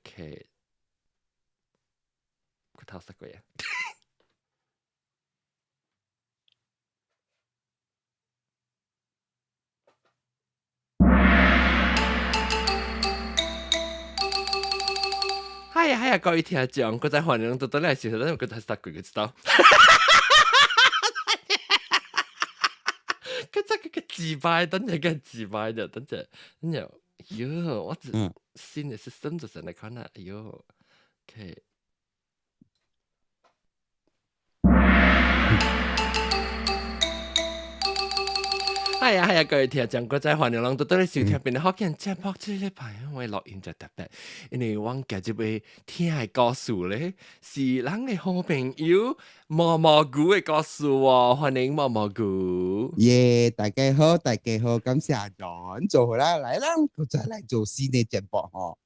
，OK，佢頭塞過嘢。係啊係啊，各位聽眾，閣再歡迎倒轉來收聽，咱閣再塞過個一道。閣再個自敗，等陣個自敗就等陣，等陣，喲，我新的 system 就是來看啦，哎喲，OK。係啊係啊，各位聽眾，閣再歡迎攏倒轉來收聽，變福建節目。這禮拜我錄音就特別，因為阮今日欲聽的故事咧，是咱的好朋友毛毛菇的故事哦，歡迎毛毛菇。耶，大家好，大家好，感謝阿 John 做好啦，來啦，閣再來做新的節目吼。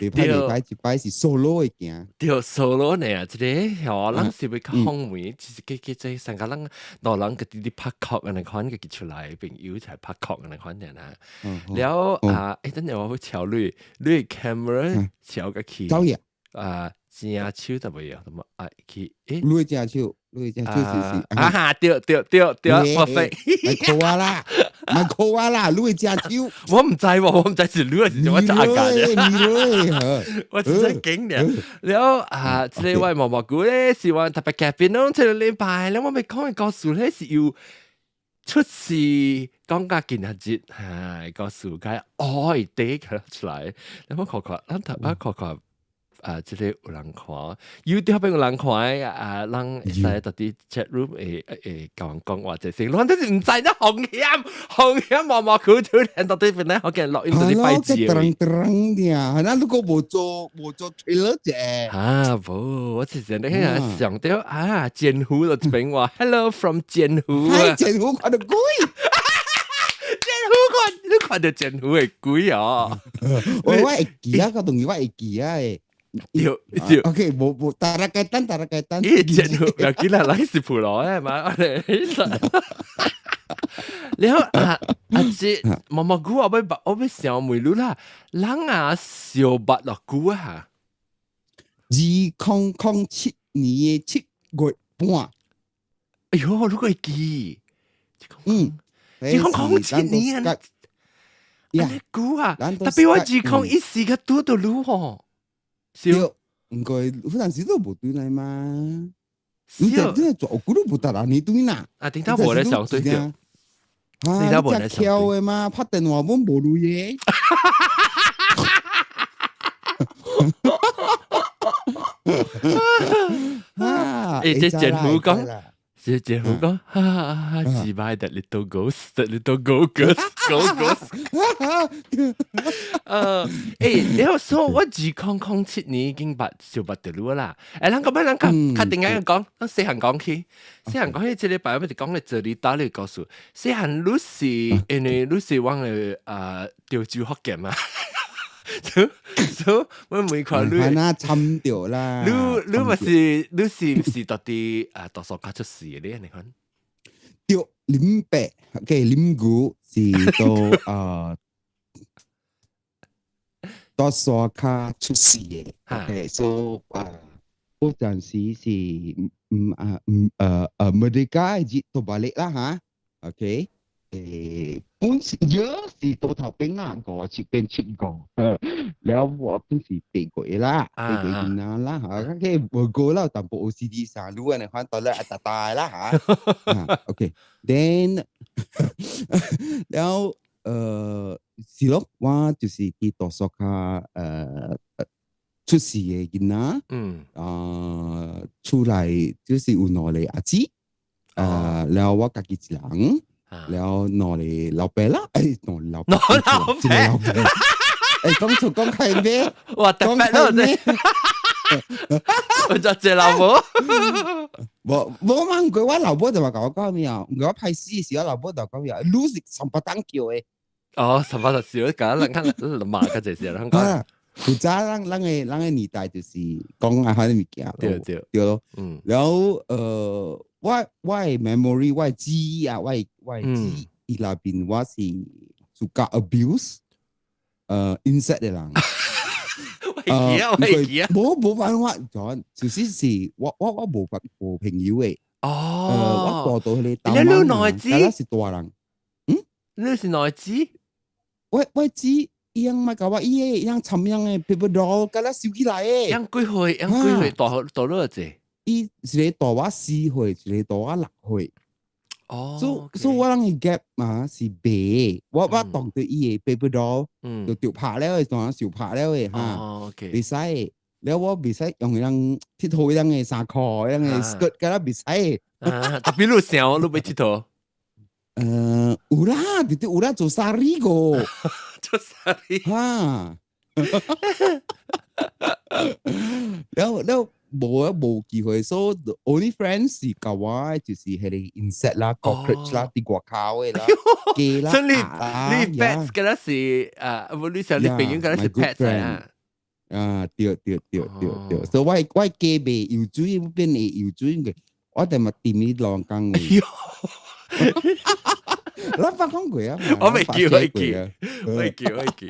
禮拜禮拜一擺是 solo 的行。對，solo 呢，這個吼，咱是欲較訪問，其實計計這三個人，兩人家己佇拍殼按呢款，家己出來朋友才拍殼按呢款爾啦。了啊，欸，等陣我欲敲你，你 camera 敲個去。走呀。啊，正手就袂啊，咁啊去，欸，你正手，你正手是是。啊哈，對對對對，perfect。莫靠我啦，莫靠我啦，你正手。我毋知喎，我毋知是你還是我隻阿家啫。我真係驚咧。了啊，這個位毛毛菇咧是阮特別嘉賓咯，這個禮拜咧我欲講的故事咧是有出世講甲今仔日，哈，故事該愛地出來，你我看看，咱頭啊看看。啊，這個有人看，YouTube 邊有人看啊，人會使佇佇 chat room 會會共阮講話這些，咱就是毋知影風險，風險毛毛菇突然到底邊咧，好見錄音就是擺字。噔噔的，那如果無做無做 trailer 啫。啊，無，我之前咧想著啊，劍湖就這邊話，Hello from 劍湖啊。劍湖看著鬼。劍湖看，你看著劍湖的鬼哦。我會記啊，個東西我會記啊。對對，OK，無無，tak ada kaitan，tak ada kaitan。咦，劍湖又幾日來是普羅的嘛？然後啊啊，這毛毛菇我欲我欲想問你啦，人啊相捌偌久啊？ 2007年的7月半。哎喲，你閣會記？2007年啊，按呢久啊，tapi 我2014個拄著你吼。對，毋過有陣時都無對來嘛。你這這做久都無得啦，你對啦。啊，頂頭無咧上對對。啊，你這巧的嘛，拍電話阮無鐳的。啊，欸，這政府講。這政府講，哈哈哈！自敗的 little ghost，the little go ghost，go ghost。欸，你好說，我2007年已經捌相捌著你啦。欸，咱講欲咱較較定間講，咱細漢講起，細漢講起，這禮拜我欲講咧做你打你故事。細漢你是因為你是阮的啊潮州福建嘛？所以我每看你，那參著啦。你你嘛是你是毋是佇佇啊大沙跤出世的？你按呢款？對，林伯，OK，林姑是佇啊大沙跤出世的。OK，所以啊，嗰陣時是毋啊毋呃呃 Merdeka 日都 balik 啦哈，OK。欸，本是也是倒頭邊啊，五七變七五，了我本是八月啦，八月囡仔啦，嚇，個無過啦，淡薄 OCD 啥，你按呢款到了一大大啦嚇，OK，then 了呃是咯，我就是佇大沙跤呃出世的囡仔，啊厝內就是有兩个阿姊，呃了我家己一人。了兩個老爸啦，欸，兩個老爸，一個老爸，欸，講錯講開咩？哇，特別咯，這，我就這老母，無無嘛，毋過我老母就嘛共我講咩啊？毋過我歹死時，我老母就講咩啊？你是三巴掌叫的。哦，三巴掌笑，講人看罵較濟時，人講。古早咱咱的咱的年代就是講啊，彼物件，對對對咯。然後呃，我我的 memory，我的記憶啊，我的我的記憶內邊，我是 suka abuse 呃 insect 的人。我記啊，我會記啊。無辦法，就是是我無朋友的。我大到彼個你你哪知？我是大人。嗯？你是哪知？我知，伊樣咪教我伊個，伊樣尋樣的 paper doll，佮咱收起來的。樣幾歲？樣幾歲？大大咗濟？伊一個大我4歲，一個大我6歲。所以我人的 gap 嘛是白，我當對伊的 paper doll，就拍了的，當受拍了的哈，袂使，了我袂使用人𨑨迌人的衫褲，人的 skirt，敢若袂使。特別你想，你欲𨑨迌？有啦，直直有啦，做 sari 個，做 sari，哈，了了。無啊，無機會，所以 the only friends 是共我，就是彼個 insect 啦、cockroach 啦、佇外口的啦、雞啦。所以你 pets 敢若是啊，無你想你朋友敢若是 pets 啊？啊，對對對對對，所以我雞袂游水，變會游水的，我哋嘛踮咧浪江位。咱捌講過啊？我未記，我記，我記，我記。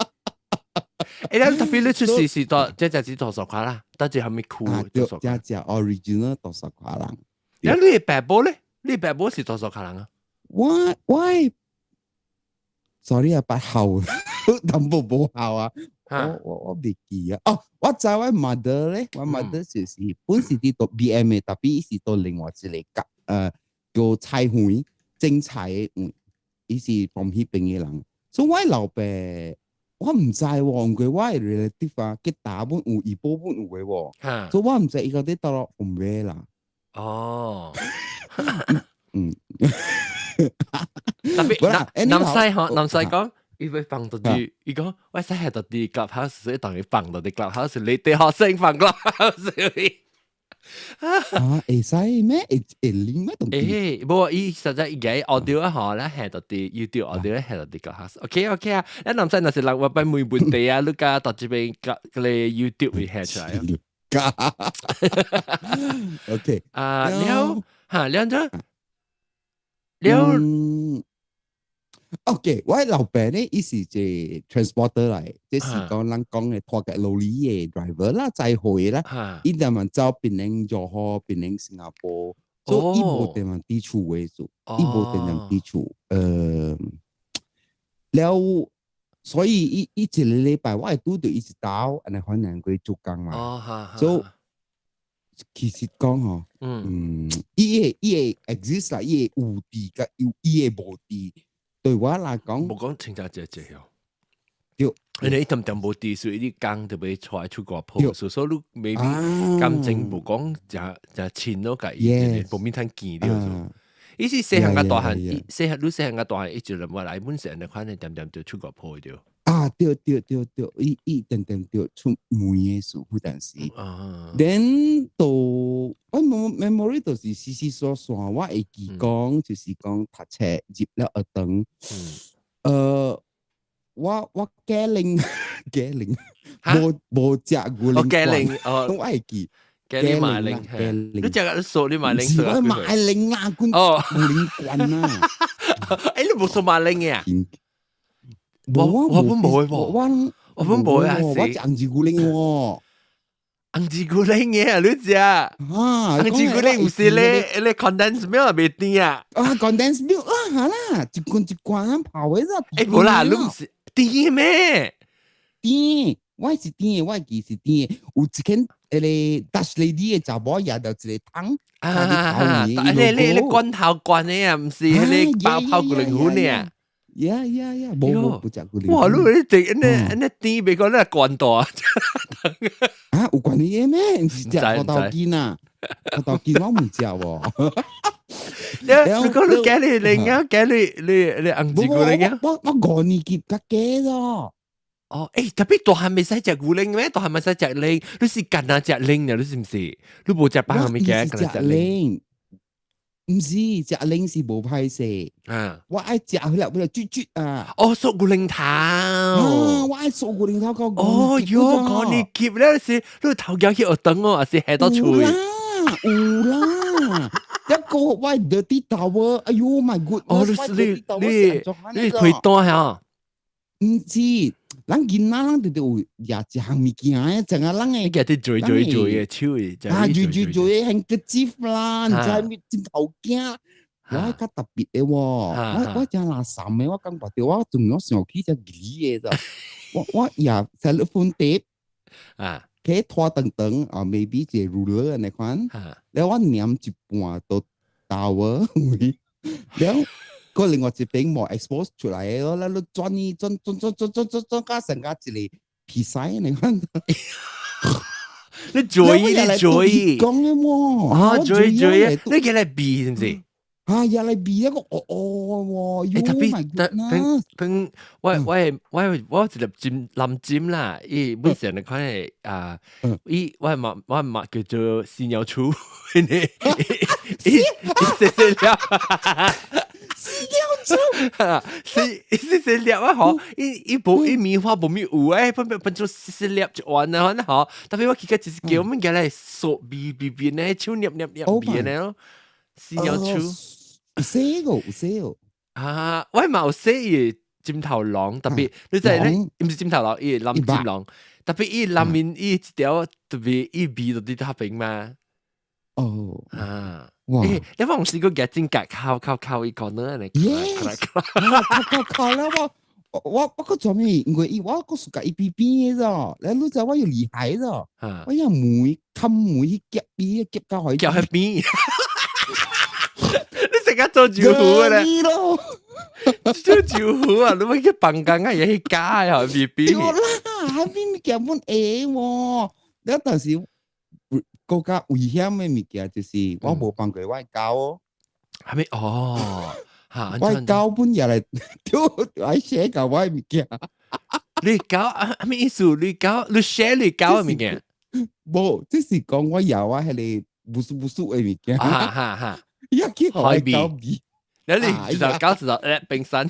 你特別你出世是到這隻是大沙誇啦，但係後面哭。對，這隻 original 大沙誇人。你爸母咧？你爸母是大沙誇人啊？我 sorry 啊，不孝，淡薄無孝啊。我袂記啊。哦，我知我 mother 咧，我 mother 就是本是佇讀 BM 的，但伊是到另外一个叫菜園種菜的，伊是 from 彼邊的人。所以我老爸。我毋知喎，毋過我的 relative 啊，吉打本有，怡保本有的喎，所以我毋知伊到底佗落 from where 啦。哦，特別南西嗬，南西講，伊欲放到啲，伊講我使係到啲 clubhouse，所以當伊放到啲 clubhouse，你哋學生放 clubhouse。啊，會使咩？會靈咩？欸，無伊實在伊個 audio 啊，嗬，咧係到啲 YouTube audio 咧係到啲 clubhouse。OK OK 啊，咱南西若是人我擺問問題啊，你共到這邊個個 YouTube 會下出來啊。OK 啊，了哈，了咗了。 OK，我老爸咧，伊是一個 transporter 來，這是講咱講的拖架羅里的 driver 啦，載貨啦。伊逐晚走檳城、柔佛、檳城、新加坡，所以伊無定定佇厝的做，伊無定定佇厝。了，所以伊一個禮拜我會拄著伊一晝，按呢反正過做工嘛。所以其實講吼，伊會 exist 啦，伊會有佇佮有伊會無佇。對我來講，無講清楚這這哦。對，因為伊恬恬無佇，所以你工就欲出來出外鋪，所以你 maybe 感情無講誠誠親咯，共伊，無免通見著。伊是細漢佮大漢，細漢你細漢佮大漢，伊就我來本身的款，恬恬就出外鋪著。啊，對對對對，伊恬恬就出門的時候，陣時。Then 到我 memory 就是細細細細，我會記講，就是講讀冊入了學堂。我雞奶雞奶，無無食牛奶。雞奶哦，我會記。雞奶馬鈴，你食個數你馬鈴是我馬鈴啊，罐哦，牛奶罐啊。欸，你無說馬鈴嘅啊？無啊，我本無嘅喎，我本無啊，我食紅字牛奶喎。紅字牛奶嘅啊，你食？啊，紅字牛奶毋是咧，咧 condensed milk 袂甜啊？啊，condensed milk 啦，哈啦，一罐一罐咁泡的啦。欸，無啦，你毋是甜咩？甜，我是甜的，我記是甜的。有一間彼個 Dutch lady 的查某也就一個湯，啊，你罐頭罐的啊，毋是彼個包泡牛奶粉的啊？ Yeah，無無不食牛奶。哇！你你食按呢按呢甜，袂講你罐大。啊，有關係咩？毋是食葡萄乾啊？葡萄乾我毋食喎。你講你幾你你啱幾你你你紅字牛奶啊？我5年級較低咯。哦，欸，特別大漢袂使食牛奶咩？大漢袂使食奶，你是干焦食奶呢？你是毋是？你無食別項物件，干焦食奶。毋是，食奶是無歹勢。啊，我愛食彼粒彼粒啜啜啊。哦，縮牛奶頭。啊，我愛縮牛奶頭到哦喲，5年級咧是，你頭家去學堂哦，還是下到厝？有啦，有啦。一個我 dirty towel，哎喲 my god！哦，你你你你開單嚇？毋是，咱囡仔人直直有也一項物件嘅，成個人嘅。你記得做做做嘅手嘅，啊，做做做嘅 handkerchief 啦，毋知咩枕頭鏡，我較特別嘅喎，我真垃圾嘅，我感覺到我仲有想起隻魚嘅咋，我也 cellophane tape 佢拖長長啊，maybe 一個 ruler 按呢款，了我黏一半到 towel 位，了個另外一邊無 expose 出來嘅咯，了你轉伊轉轉轉轉轉轉轉到成個一個皮屎按呢款。你做伊，你做伊，講嘅喎，啊，做伊做伊，你叫來比是毋是？啊，也來比一個哦哦喎，欸，特別特平平，我一粒針藍針啦，伊本身你看係啊，伊我嘛叫做屎尿處，伊伊細細粒，屎尿處，是細細粒啊！嗬，伊伊無伊棉花無咪有誒，分分分做細細粒一丸啊，嗬。特別我記得就是叫物件來索味味味呢，手捏捏捏味呢咯，屎尿處。有洗個，有洗個。啊，我嘛有洗伊針頭囊，特別你知咧，毋是針頭囊，伊藍針囊，特別伊內面伊一條特別伊味就佇那邊嘛。哦。啊。哇！欸，你有試過夾針夾敲敲敲伊個呢？你 Yes，敲敲敲了我我做咩？因為伊我個是甲伊邊邊的咋，你知我又厲害咋？我用門冚門去夾伊，夾到去夾喺邊。你成日做招呼嘅咧？做招呼啊！你咪去放工啊，也去加啊，邊邊。對啦，喺邊物件本會喎。你但是更加危險的物件就是我無放過我的狗。係咪？哦，嚇！我的狗本也來丟來寫個我的物件。你狗啊？咩意思？你狗你寫你狗的物件？無，這是講我有啊，彼個無數無數的物件。哈哈哈！一去予我狗味，你你就狗就冰山。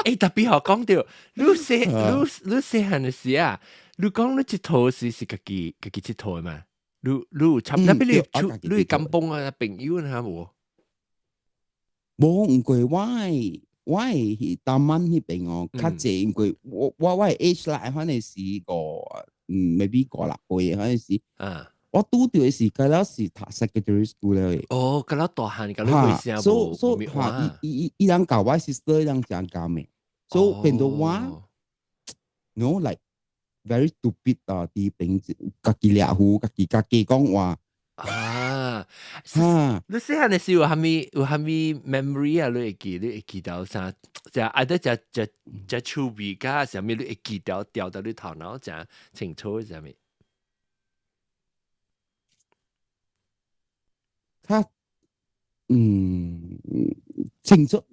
欸，特別學講到，你細漢的時啊，你講你𨑨迌是家己𨑨迌的嘛？你有參那邊你出你甘榜啊朋友啊無？無，毋過我的 taman 彼邊哦，較濟，因為我的 age 啦，反正是個maybe 五六歲，反正是。我拄著的時，該了是讀 secondary school 了的。哦，該了大漢，該了會聲無。所以哈，伊人教我 sister，伊人誠教的，所以變做我，no like very stupid 啊！佇邊家己掠胡，家己講話。啊，哈！你細漢的時有啥物有啥物 memory 啊？你會記到啥？就愛得食食食趣味甲啥物？你會記掉掉到你頭腦誠清楚啥物？較清楚，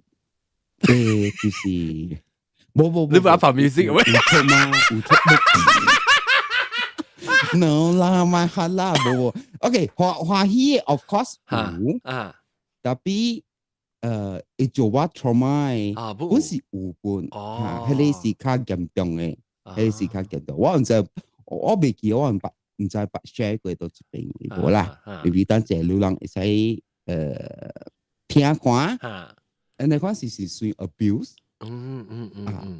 欸，就是無無無，你無拍 music 有錯嗎？有錯無？No 啦，莫哈啦，無無。OK，歡喜的，of course 有，特別會做我 trauma 的，本是有本，哈，彼個是較嚴重的，彼個是較嚴重。我毋知，我袂記，我毋捌，毋知捌 share 過佗一邊，無啦。maybe 等者有人會使聽看，按呢款是算 abuse。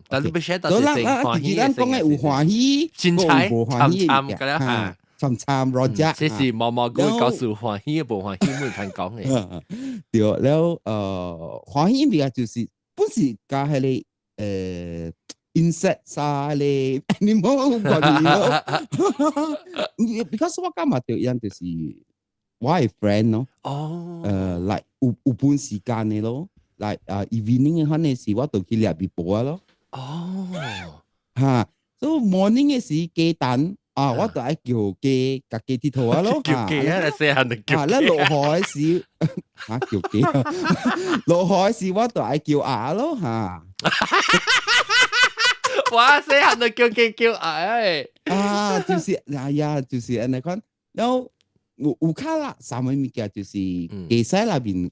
但你欲 share 到是歡喜，咱講的有歡喜，精彩，無歡喜參參哈，參參羅只。這是毛毛菇告訴歡喜無歡喜，沒通講的。對，了歡喜物件就是本是佮彼個insect 啥咧 animal 有關係咯。Because 我感覺到伊就是我的 friend 咯。like 有半時間的咯。like 啊 evening 的可能是我就去掠微波咯。哈，所以 morning 的時雞蛋啊，我就愛叫雞，家己𨑨迌啊咯。叫雞啊，細漢就叫。啊，咧落雨的時，嚇叫雞。落雨的時我就愛叫鴨咯嚇。哇！細漢就叫雞叫鴨誒。啊，就是哎呀，就是按呢款。然後有較啦，三個物件就是雞屎內面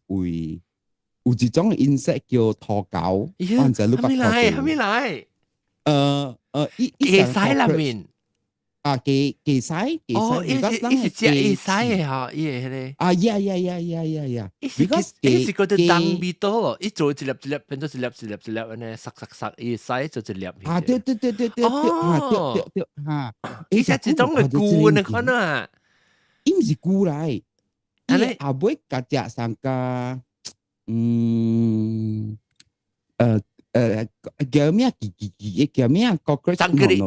有一種 insect 叫塗猴，我毋知你捌啥物來？啥物來？伊雞屎內面。啊，雞雞屎雞哦，屎，伊是伊是食伊屎的吼，伊個彼個。啊，yeah。伊是伊是嗰啲當味道咯，伊做一粒一粒變做一粒一粒一粒按呢，塞塞塞，伊屎做一粒。啊，對對對對對對，啊，對對對，嚇。伊是一種的菇你看啊。伊毋是菇來，伊後尾共食上加，嗯，叫咩？記記記，叫咩？cockroach。長吉利。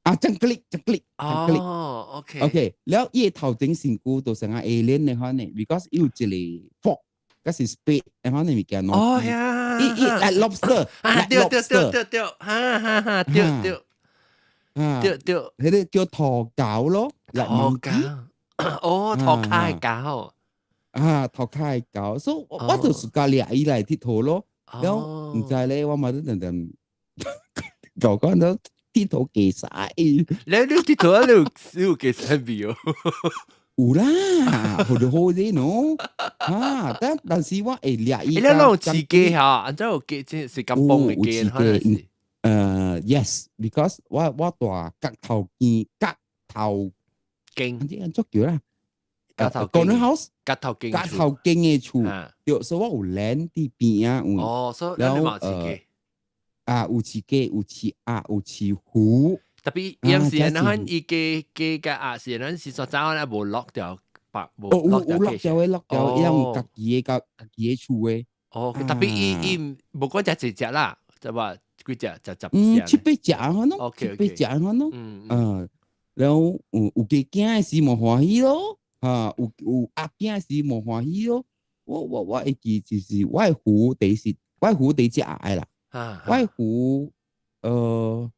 啊，jangkrik jangkrik。哦，OK。 OK，了伊頭前身軀都成個 alien 的款呢，because 伊有一個 fork，嗰是 spade 的款的物件。哦呀，伊伊 like lobster，啊，對對對對對，哈哈哈，對對，對對，彼個叫塗猴咯，塗猴，哦，塗跤的猴，啊，塗跤的猴，所以我就是佮掠伊來𨑨迌咯，了毋知咧，我嘛都定定，就講到𨑨迌雞屎，你你𨑨迌你有你有雞屎味哦？有啦，好就好啲喏，啊，但但是我會掠伊。你攏有飼雞吼？按怎有雞？這是甘榜的雞，可能是。 Yes，because 我住角頭邊，角頭間，按怎叫啦？角頭 corner house，角頭間，角頭間的厝，對，所以我有 land 佇邊仔有。哦，所以你嘛飼雞。啊，有飼雞，有飼鴨，有飼魚。特別有時咱伊雞雞佮鴨是咱是說早咧無落掉，白無落掉。有落掉的，落掉，伊有家己的家己的厝的。哦，特別伊伊無講食一隻啦，就話幾隻食十隻。嗯，七八隻可能，七八隻可能。嗯，然後有有雞囝的時無歡喜咯，哈，有有鴨囝時無歡喜咯。我會記就是我的魚第是，我的魚第一隻鴨的啦。我的魚，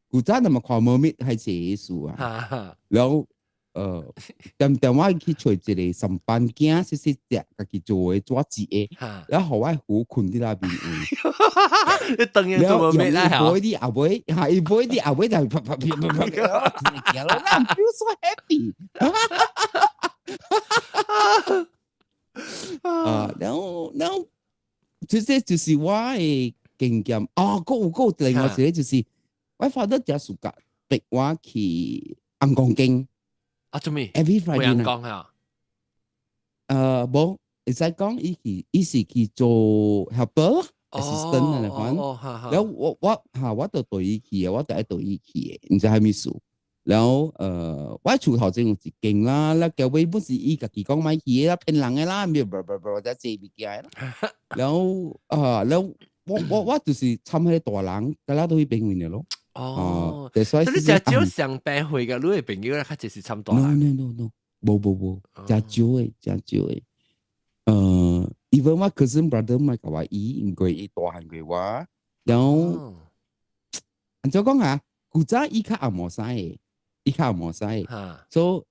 古早那麼看貓咪係這個事啊，然後恬恬我去揣一個三班囝，細細隻，家己做的做一個，然後予我的魚睏佇那邊位。你當然做咩啦？伊飛佇後尾，哈，伊飛佇後尾就啪啪啪啪啪，行咯，I feel so happy。啊，然後然後，這這就是我的經驗。哦，閣有閣有另外一個就是，我 father 誠喜歡逼我去尪公間。啊，做咩？Every Friday 尪公啊？無，會使講伊去，伊是去做 helper assistant 來款。然後我我哈，我就綴伊去的，我就愛綴伊去的，毋知啥物事。然後我厝頭前有一間啦，了後尾本是伊家己講莫去的啦，騙人的啦，咩不不不，或者借物件的啦。然後啊，然後我我我就是參彼個大人，佮咱都去邊位的咯。哦，所以你誠少上病會嘅，你的朋友咧，較濟是參大人。 No no no no，無無無，誠少的，誠少的。Even 我 cousin brother 嘛共我伊，因為伊大漢過我，然後按怎講啊？古早伊較紅毛衫的，伊較紅毛衫的，所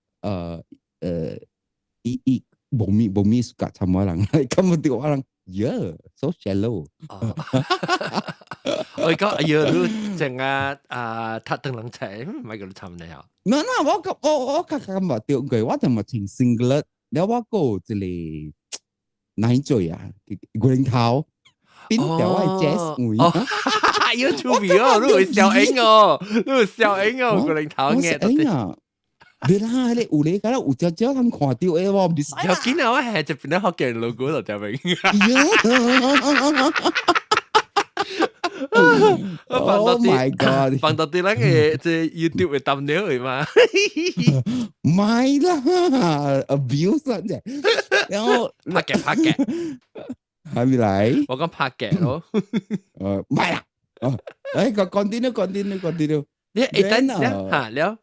以伊伊無咪無咪 suka 參我人，根本對我人，yeah，so shallow。我講哎呀，你淨啊啊，踢燈籠仔，唔係叫你參你啊？ No no，我我我較感覺著過，我就嘛穿 singlet，了我閣有一個奶嘴啊，月零頭，變掉我的 chest 位。有趣味哦，你會笑應哦，你會笑應哦，月零頭嘅。我啊，你啦，彼個有咧，敢若有少少通看著的，我毋是。有見啊，我係就變得福建老古就條明。 Oh my god！放到啲咱個這 YouTube 的 thumbnail 去嘛？唔係啦，abuse 啊！然後拍嘅拍嘅，係咪嚟？我講拍嘅咯。唔係啦。哦，誒，講 continue continue continue。你會等嚇了。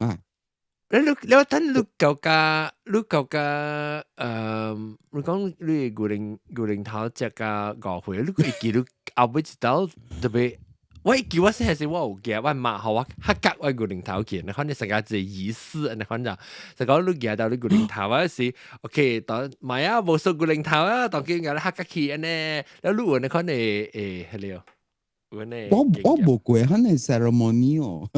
你你你等你舊家，你舊家，你講你牛奶牛奶頭食甲5歲，你會記你後尾一道特別，我會記我細漢時我有記，我媽予我較夾我牛奶頭去，你反正成個一個儀式，你反正就講你夾到你牛奶頭啊是，OK，當買啊無說牛奶頭啊，當見共你較夾去按呢，了你有按呢款的會，彼個，有按呢。我我無過彼個 ceremony 哦。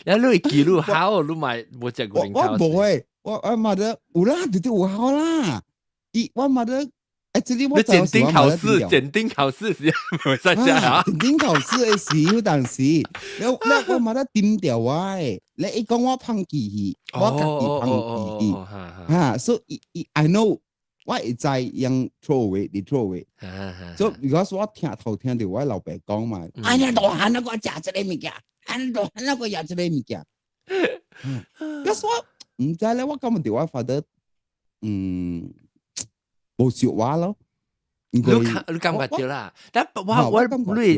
了你會記錄好，你嘛無食牛奶頭。我無誒，我我媽的有啦，絕對有好啦。伊我媽的，這裡我你檢定考試，檢定考試時袂使食啊？檢定考試的時，有當時，你我嘛得點掉我的，你伊講我放棄去，我家己放棄去，哈，所以伊 I know 我會知用 throw away，你 throw away。So because 我聽頭聽到我老爸講嘛，哎呀，大漢那個食這个物件，按大漢那個食這个物件。Because 我毋知咧，我感覺到我發得，無笑話咯。你感覺到啦？但我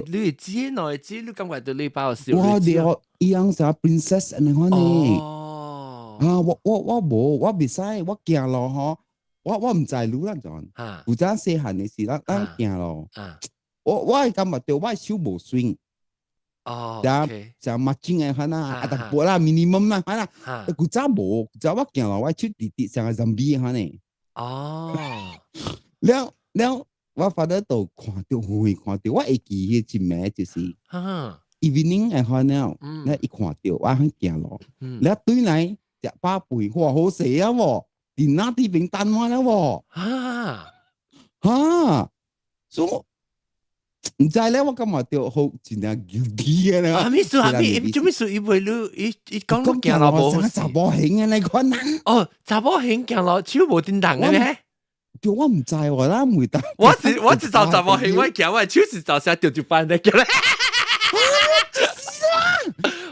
你知內知，你感覺到你把我笑。我哋伊樣啥 princess 按呢款呢？哦。啊，我無，我袂使，我行路吼，我毋知路啦陣。有陣細漢的時，咱行路。我會感覺到我手無順。像像目鏡的款啊，啊，淡薄啦，minimum 啦，款啊。古早無，古早我行路，我手直直像個 zombie 款呢。了了，我發得到看到會看到，我會記彼一暝就是 evening 的款了，你一看到我很行路，了對來食飽飯，哇，好勢啊喎，佇那佇邊等我了喎。哈，所以毋知咧，我感覺到好真正 guilty 嘅啦。啥物事？啥物？做咩事？伊袂你伊伊講你行路無好查某型的那款人。哦，查某型行路手無叮當嘅咩？對，我毋知喎，咱袂當。我是走查某型，我行我手是走啥掉一半的咧。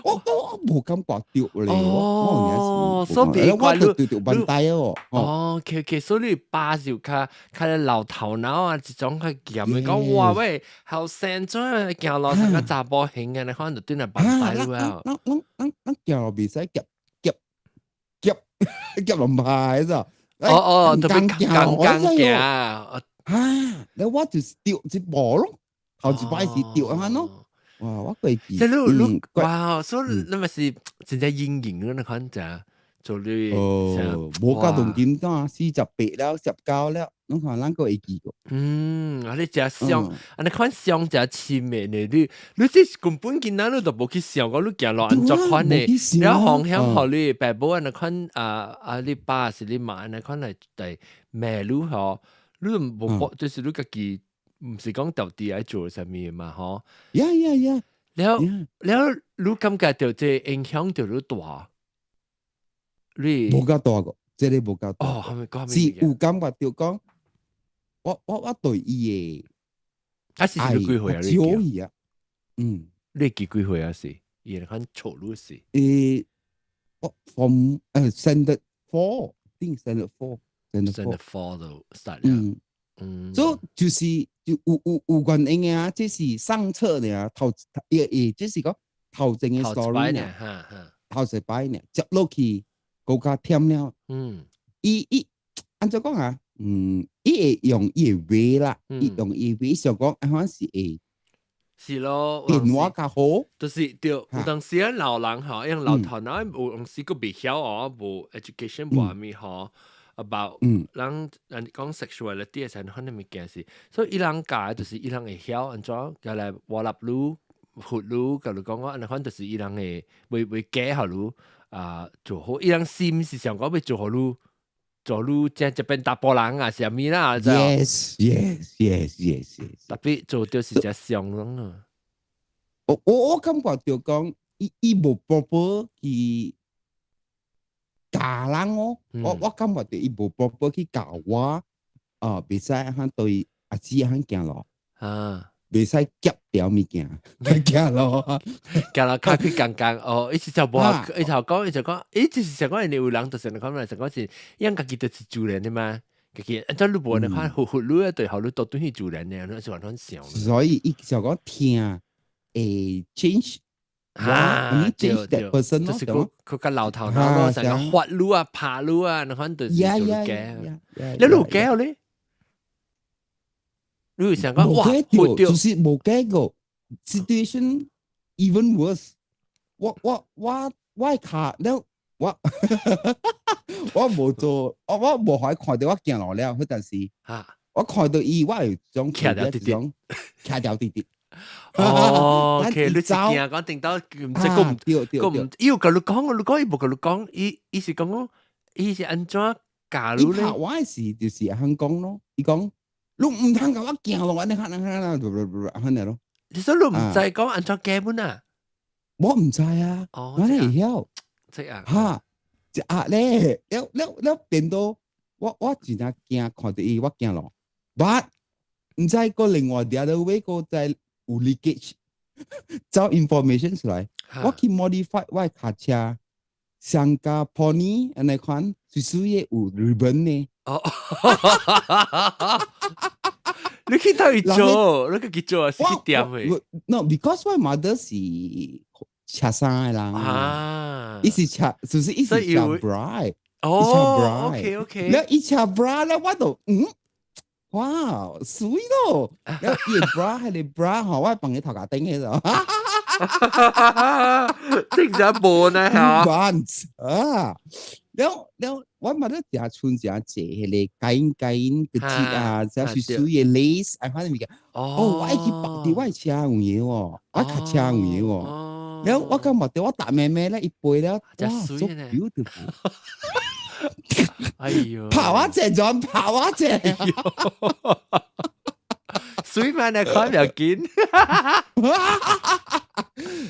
我無感覺到咧。哦，所以我就掉掉問題哦。哦，OK，所以你爸就較較老頭腦啊，這種較嚴的講哇喂，後生做行路成個查某型嘅，你可能就對來問題了。咱咱咱咱行路袂使夾夾夾夾龍牌咋？哦哦，特別剛剛行。啊，你我就是掉一步咯，頭一擺是掉啊咯。哇！我過記。即係你你哇，所以你咪是真正陰影咯，你看就做你。哦，無夠動金啊，48了，19了，攏看咱閣會記過。嗯，啊你誠傷，啊你看傷誠深的呢？你這根本囡仔你都無去想講你行路按怎款的，了風險予你爸母按呢款啊啊你爸是你媽按呢款來來罵你吼，你都無就是你家己毋是講到底愛做啥物嘛吼。 Yeah. 了了，你感覺著這影響著愈大？你無夠大個，這个無夠大。哦，係咪講是有感覺著講，我對伊的啊是你幾歲啊？少去啊，嗯，你記幾歲啊？是伊會款錯你是？我 from standard four，think standard four，standard four four 就 start 了。嗯，所以就是就有原因的啊，這是上冊的啊，頭伊伊這是講頭前的 story 呢，頭一擺呢，接落去閣較忝了。伊按怎講啊？伊會用伊的話啦，伊用伊的話想講，按款是會是咯，電話較好，就是對，有當時啊老人吼，用老頭腦有當時閣袂曉哦，無 education 無啥物吼，about 人講 sexuality 的時陣，可能物件是，所以伊人教的就是伊人會曉按怎，共來活立你、佛你，共你講講，按呢款就是伊人會袂假予你啊做好，伊人心是想講欲做予你，做你這這邊查埔人啊，啥物啦 Yes。特別做就是誠傷攏啊。我感覺就講，伊無 proper 去教人哦，我感覺著伊無 proper 去教我，啊，袂使按對阿姊按行路，袂使夾掉物件，行路，行路較去剛剛哦，伊是就無，伊頭講，伊就講，伊就是想講，有人就是講來，想講是，伊家己就是自然的嘛，家己，按怎你無按呢款，佛佛你對予你倒轉去自然的，你是完全想。所以伊就講聽會 change。啊，對對，就是閣閣較老頭腦咯，成個發你啊、拍你啊，那款就是做假。你有假咧？你有想講哇，就是無假過，situation even worse。我卡了，我無做，我無予伊看著我行路了，彼陣時，我看著伊，我會種徛掉直直，徛掉直直。哦，OK，你是驚講定到唔知個唔個唔，伊有共你講，你講伊無共你講，伊是講講，伊是按怎教你咧？伊拍我的時就是按講咯，伊講你毋通共我行落，按呢按呢按呢，按呢咯。你說你毋知講按怎驚本啊？我毋知啊，我會曉。這啊。哈，一壓咧，了了了變到我真正驚看著伊，我驚咯。But 毋知個另外 the other way 個在有 leakage，找 information 出來，我去 modify 我的跤車，上加 pony 按呢款，水水的有 ribbon 呢。哦，你去佗位做，你去做啊？是去店的？ No，because 我 mother 是車衫的人啊，伊是車，就是伊是車 bra，哦，OK OK，了伊車 bra 了，我就嗯，哇，水咯，了伊 bra 係你 bra 吼，我放喺頭殼頂嗰度，正常無呢嚇，啊，了了，我嘛咧誠穿誠濟，彼个金金個織啊，這是水的 lace，啊，反正物件。哦，我愛去綁佇我的車有影喎，我跤車有影喎。了我感覺著我搭妹妹咧，伊背了，哇，so beautiful。哎喲，跑我這轉，跑我這。水嘛，你看唔要緊。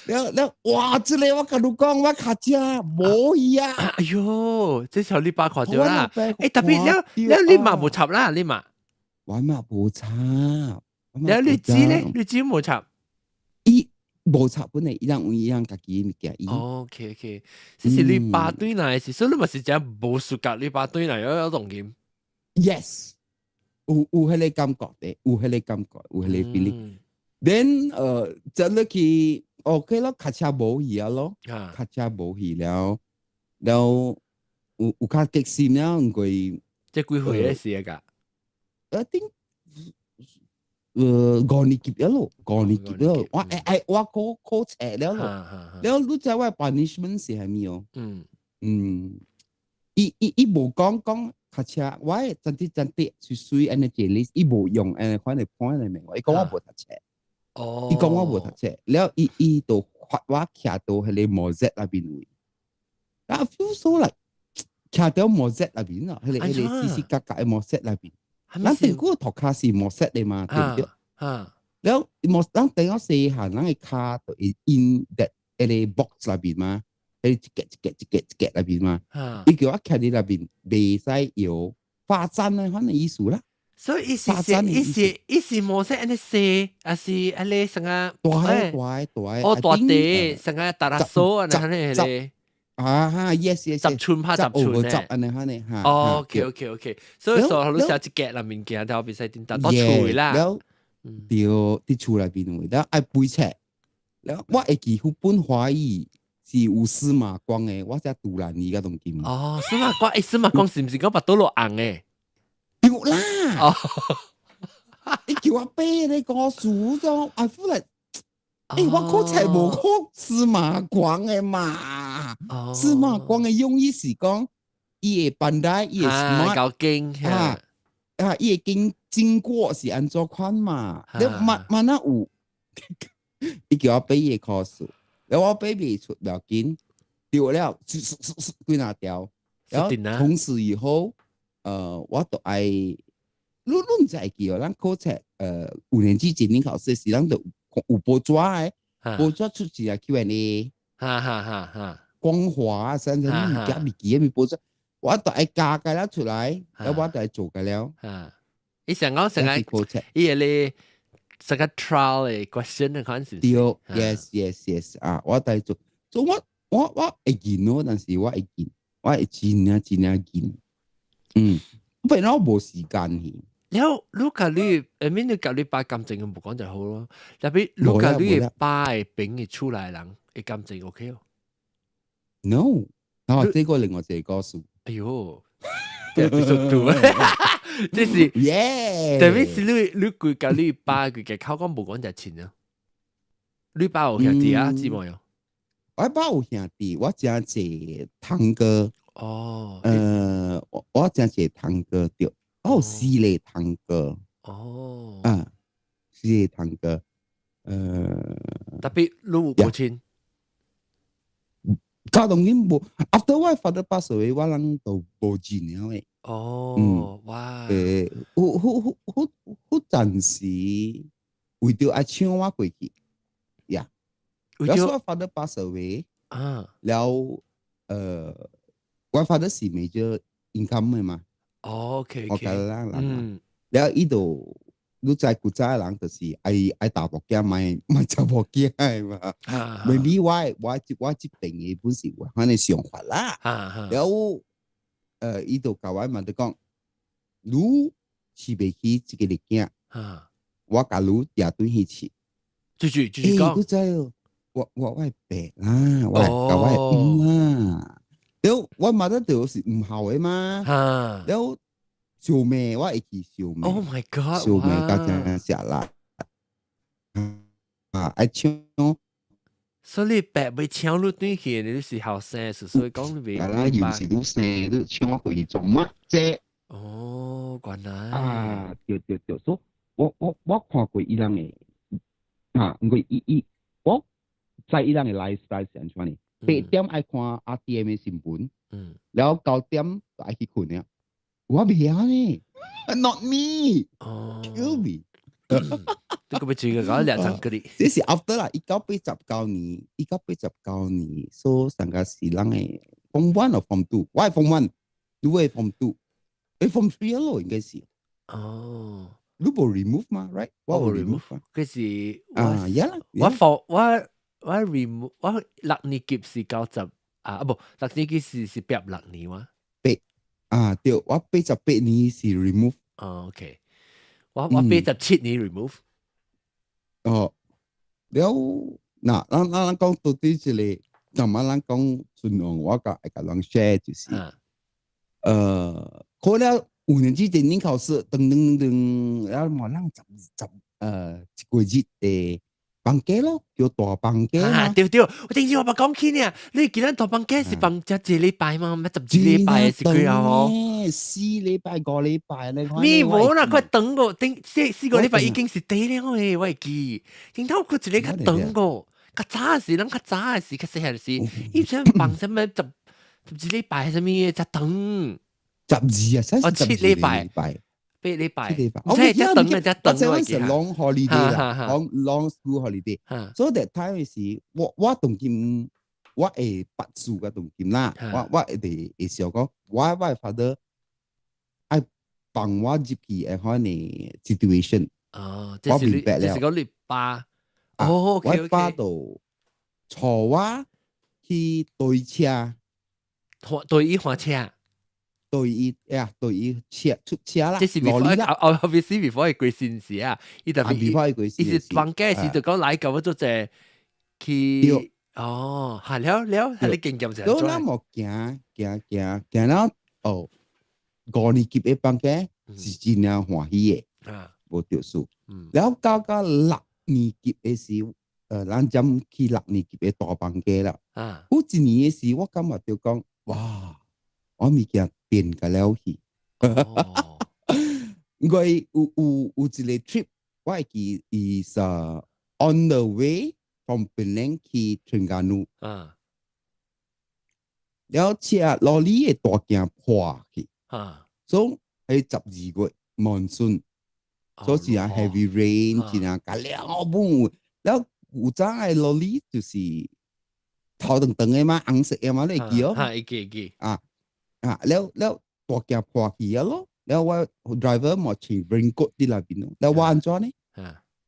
了了，哇！這个我共你講，我跤車無去啊！哎喲，這時候你爸看著啦。欸，特別了了，你嘛無插啦，你嘛。我嘛無插。了你知咧？你知無插？伊無插本來，伊人有伊人家己物件。 OK，這是你爸對來是，所以你嘛是真無輸甲你爸對來有動音。 Yes，有彼个感覺的，有彼個感覺，有彼個 feeling。Then 真落去 OK 咯，跤車無去啊咯，跤車無去了，了有較激心了，毋過這幾歲的時啊？ I think 五年級了咯，五年級了，我會愛我考考冊了咯，了你知我 punishment 是啥物哦？嗯，伊無講講跤車，我真啲真啲水水按呢一個 list，伊無用按呢款的 point 來問我，伊講我無讀冊。哦，伊講我無讀冊，了伊就罰我徛到彼个 mosaic 內邊位，啊 feel so like 徛到 mosaic 內邊咯，彼个四四角角的 mosaic 內邊，咱頂久塗跤是 mosaic 的嘛，對毋對？了 mos 咱等我細漢，咱的跤就會 in that 彼个 box 內邊嘛，彼一格一格一格一格內邊嘛，伊叫我徛佇內邊，袂使搖罰站的款的意思啦。所以伊是伊是模式按呢細，還是按呢啥個？大大大。哦，大地，啥個 terrazzo 按呢彼个。啊哈，yes。 10寸拍10寸咧。十按呢按呢哈。哦，OK，所以說你寫一格啦物件，頭袂使點打到厝啦。了，對，佇厝內邊位，了愛背冊。了，我會記副本華語是有司馬光的，我才獨蘭伊個當今。哦，司馬光，欸，司馬光是毋是講腹肚落紅的？對啦。哦，你叫我背你個書咗，I feel like，欸，我考冊無考司馬光的嘛？司馬光的用意是講，伊會 pandai，伊會 smart，夠勁啊啊！伊會經過是按怎款嘛？你慢慢仔有，伊叫我背伊的考試，然後我背袂出，無要緊，對了，幾若條，然後從此以後，我都愛，你毋知會記哦，咱考冊，五年級檢定考試時，咱就有報紙的，報紙出一個 Q&A，哈哈哈哈，光華啊，啥啥物件物記的報紙，我都愛加個了出來，然後我就愛做個了。伊想講成個，伊個咧，成個 trial 的 question 的款是。對，yes，啊，我都愛做，所以我會記咯，但是我會記，我會真正真正記，嗯，不然我無時間去。了，如果你，I mean 你共你爸感情無講就好咯。特別如果你的爸會朋友厝內人，會感情 OK 哦？No，啊，這個另外一個故事。哎喲，這必須讀，這是耶。特別是你規共你爸規個口講無講就親啊。你爸有兄弟啊，姊妹哦？我爸有兄弟，我誠濟堂哥。哦。我誠濟堂哥對。我有四個堂哥。哦。啊，四個堂哥。特別你有無親？教當然無，after 我 father pass away，我人都無見了的。哦，哇！有有有有有陣時為著愛搶我過去，呀，為著我 father pass away，了我 father 是 major income 的嘛。哦，OK。我甲人人，了伊就你知古早的人就是愛愛查某囝，莫莫查某囝的嘛。Maybe 我這邊的本是有按呢想法啦。了，伊就共我問就講，你飼袂起這个囝，我共你掠轉去飼。就是講，你知哦，我的爸啦，我共我的姆啦。了，我媽得就是毋孝的嘛。了，相罵我會記相罵。 Oh my God！相罵甲真食力。啊，愛搶。所以爸欲搶你轉去，你是後生，所以講你袂。啊啦，又是你生，你搶我過去做乜啫？哦，原來。啊，對對對，所以我看過伊人的，啊，毋過伊伊，我知伊人的 lifestyle 是按怎呢？8點愛看 RTM 的新聞，了9點就愛去睏了。我袂曉呢，not me，kill me。這個欲這個搞兩層嗰啲。這是 after 啦，1989年，1989年，所以上個是人的 form one 或 form two，我係 form one，你係 form two，form three 咯，應該是。哦。你無 remove 嘛，right？我無 remove 嘛。佢是啊，呀啦，我 form 我 remove 我六年級是90啊，無六年級是畢業六年哇。八啊，對，我88年是 remove。哦，OK，我87年 remove。哦，了，嗱，咱講到底這個，尋晚咱講盡量我共會共人 share 就是，考了五年級電影考試，噔噔噔，然後嘛，咱十十一個月的放假咯，叫大放假。啊，對對，我頂次我捌講起呢，你記得大放假是放才一禮拜嗎？咩12禮拜是幾啊？嗬？4禮拜5禮拜咧。咩無啦，佢等過頂四個禮拜已經是底了誒，我會記。頂頭佢一個較長個，較早時，咱較早的時，較細漢時，伊想放啥物12禮拜啥物才長。 12啊，哦，7禮拜。八禮拜，7禮拜，哦，即係等啊，才等。我這是 long holiday 啦，long long school holiday。所以 that time 是我當今我會八數嘅當今啦，我會想講，我 father 愛放我入去的可能 situation。哦，這是你，這是講你爸。哦，我爸就坐我去對車，對伊換車。對伊呀，對伊車出車啦。這是 before 哦，obviously before 伊過身時啊，伊特別 before 伊過身，伊是放假時就講來舊我做者去，哦，係了了，係你經驗就係。咱無行行行行了哦，五年級的放假是真正歡喜的，無著數。了到六年級的時，咱才去六年級的大放假啦。有一年的時，我感覺著講，哇，我物件變甲了去。因為有一個 trip，我會記 is on the way from Penang 去 Terengganu。了車 lorry 的大鏡破去。所以喺12月 monsoon，所以是啊 heavy rain，真正甲了本。了有早的 lorry 就是頭長長的嘛，紅色的嘛，你會記哦？會記記。啊啊，了了大鏡破去啊咯，了我 driver 嘛穿 raincoat 佇內邊咯，了我按怎呢？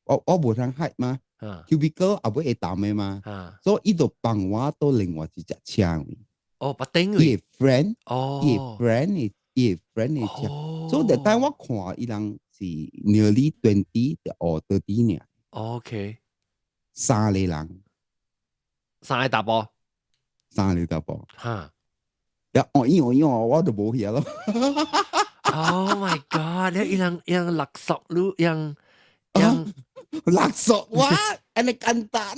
我無通 hide 嘛，cubicle 也會會澹的嘛，所以伊就放我到另外一隻車。哦，別頂伊的 friend，伊的 friend 的伊的 friend 的車，所以 that time 我看伊人是 nearly 20 or 30 爾。 三個人，三個查埔，三個查埔。呀，哦，伊哦伊哦，我就無遐咯。 Oh my god！你伊人伊人勒索你，人人勒索我，按呢簡單。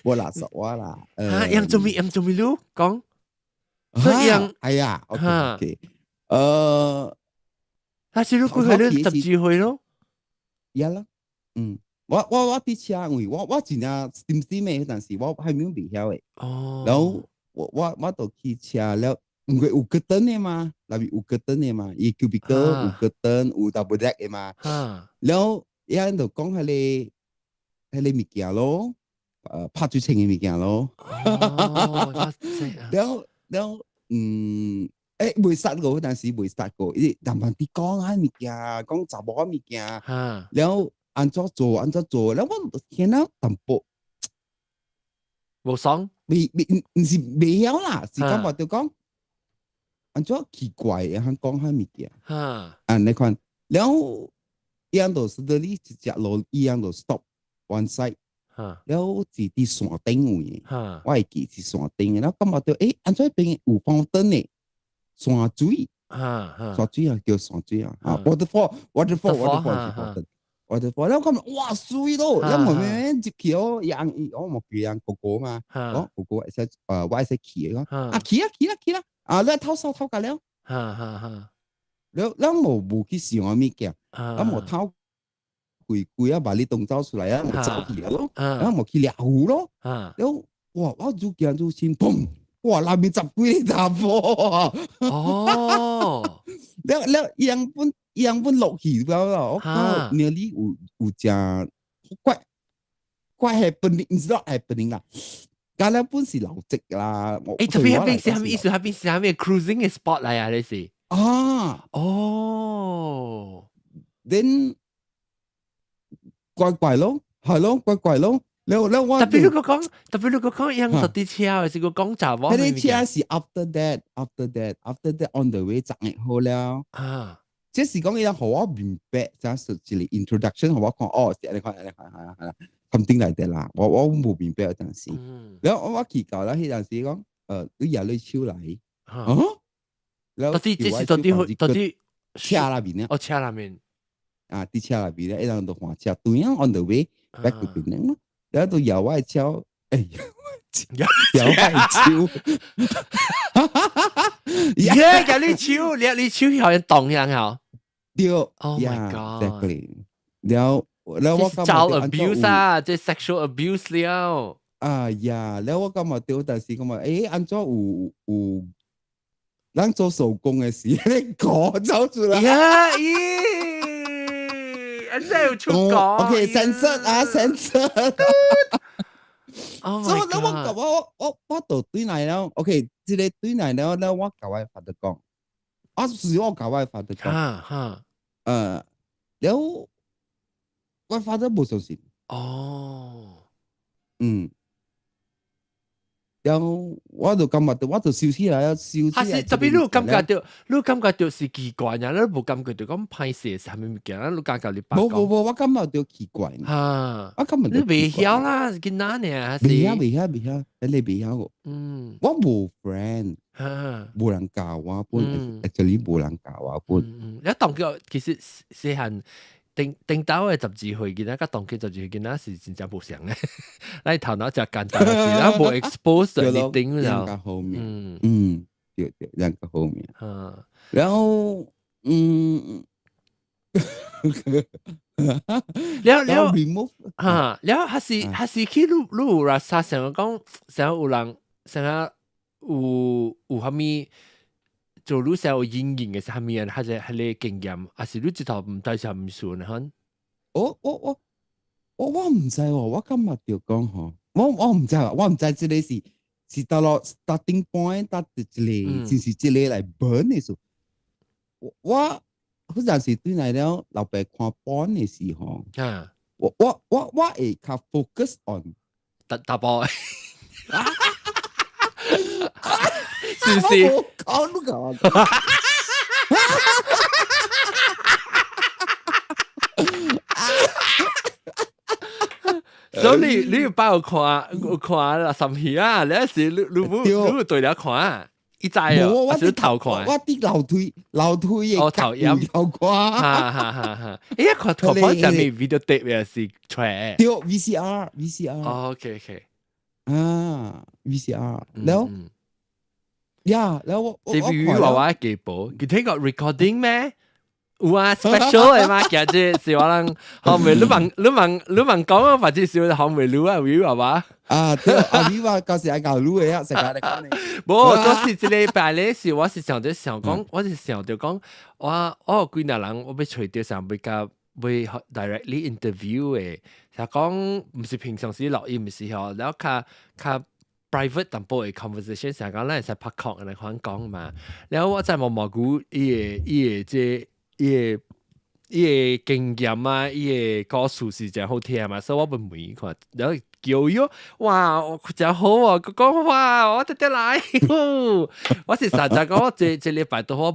無勒索我啦。嚇，人做咩？人做咩你講？所以人哎呀，OK OK，他是你過去你12歲咯。呀啦，嗯，我佇車，因為我真正心心的，但是我還沒未曉的。然後我就去車了，毋過有 curtain 的嘛，內面有 curtain 的嘛，伊 cubicle 有 curtain 有 double deck 的嘛。了，伊人就講彼個物件咯，拍水清的物件咯。哦，了了，未殺過，但是未殺過，伊慢慢啲講啊物件，講查某物件，了按怎做按怎做，了我聽了淡薄無爽，未未毋是袂曉啦，是感覺著講按怎奇怪，會講彼物件，啊，你看，了伊樣就 suddenly 一隻路，伊樣就 stop one side，了是佇山頂位，我會記是山頂，了感覺著按怎邊有 fountain 的山水，山水啊，叫山水啊，啊，waterfall，waterfall，waterfall 是 fountain，waterfall，了感覺哇水咯，了慢慢入去哦，人伊我無叫人哥哥嘛，我哥哥會使我會使去的，講啊去啊去啦去啦，啊你偷手偷甲了，了了無去想啥物件，啊無偷規規啊把你東走出來啊，無走去了咯，啊無去掠魚咯，了哇我愈行愈深，砰！哇！內面十幾個查埔啊！哦，了了，伊人本伊人本落去了咯，我看 nearly 有誠怪怪 happening，毋是 not happening 啦，甲了本是老積啦。這邊彼邊是啥物意思？彼邊是啥物 cruising 的 spot 來啊？你是？啊！哦，then 怪怪咯，係咯，怪怪咯。了了我特別你講，特別你講，伊人坐佇車，是個講查某。彼個車是 after that，after that，after that on the way 十日好了。這是講伊人予我明白，就是一個 introduction，予我看，哦，是按呢款，按呢款，係啦係啦，something like that 啦。我無明白有陣時。了我去到了，彼陣時講，你搖你手來，啊？到底這是到底車內面咧？哦，車內面。啊，佇車內面咧，伊人就換車，對啊，on the way back to 檳城咯。然後都搖我的手，搖我的手，耶！搖你手，掠你手好像動樣吼。對，Oh my God！了了我這是 child abuse 啊，這 sexual abuse 了。啊呀，了我感覺對，但是感覺按怎有咱做手工的時，你講走出來。呀咦！按怎有出講？OK，censor 啊，censor。 Oh 所以我我我我就對來了，OK，這個對來了，了我共我 father 講，我是我共我 father 講，了我 father 無相信。了我就感覺到，我就燒起來啊，燒起來。還是特別你有感覺到，你有感覺到是奇怪呀？你無感覺到講歹勢是啥物物件？你感覺你無無無，我感覺到奇怪。我感覺你袂曉啦，囡仔呢？袂曉袂曉袂曉，你袂曉個。我無 friend，無人教我本，actually 無人教我本。你當叫其實細漢頂頂到的12歲囡仔，佮當今12歲囡仔是真正無相的。咱頭腦誠簡單，是咱無 expose 你頂兩個後面，嗯，對對，兩個後面。然後，了了 remove 哈，了還是去你有啦，啥想講，想有人想有啥物做你想有陰影的是啥物啊？還是彼个經驗，還是你直頭毋知啥物事呢？吼？我毋知喎，我感覺著講吼，我毋知啊，我毋知這个是到了 starting point，到一個，就是這個來 burn 的時候，我好像是對來了老爸看 porn 的時候，我會較 focus on 查查埔，是不是？我講你講。所以你有擺有看有看啦，三魚啊，你是你有對了看，伊知啊，我是頭看，我佇樓梯的哦頭陰頭看，哈哈哈哈！欸，看看看啥物 video tape 也是出來？對，VCR VCR。哦，OK OK。啊，VCR，了，呀，了我這邊我我記報，佢聽過 recording 咩？有啊，special 的嘛，今日是我人後面你問講啊，或者是後面你啊，會係嘛？啊，對，阿你話舊時係教擼的啊，成日你講你。無，就是這禮拜咧，是我是想著想講，我是想著講，我幾若人我欲揣著想欲共欲 directly interview 的，就講毋是平常時錄音時候，然後較較 private 淡薄的 conversation，成講咱會使拍 call 來款講嘛。然後我在毛毛菇伊個經驗啊，伊個故事是誠好聽嘛，所以我欲問伊看，然後叫伊，哇，誠好啊，佢講哇，我直直來，我是實在講，我這禮拜都我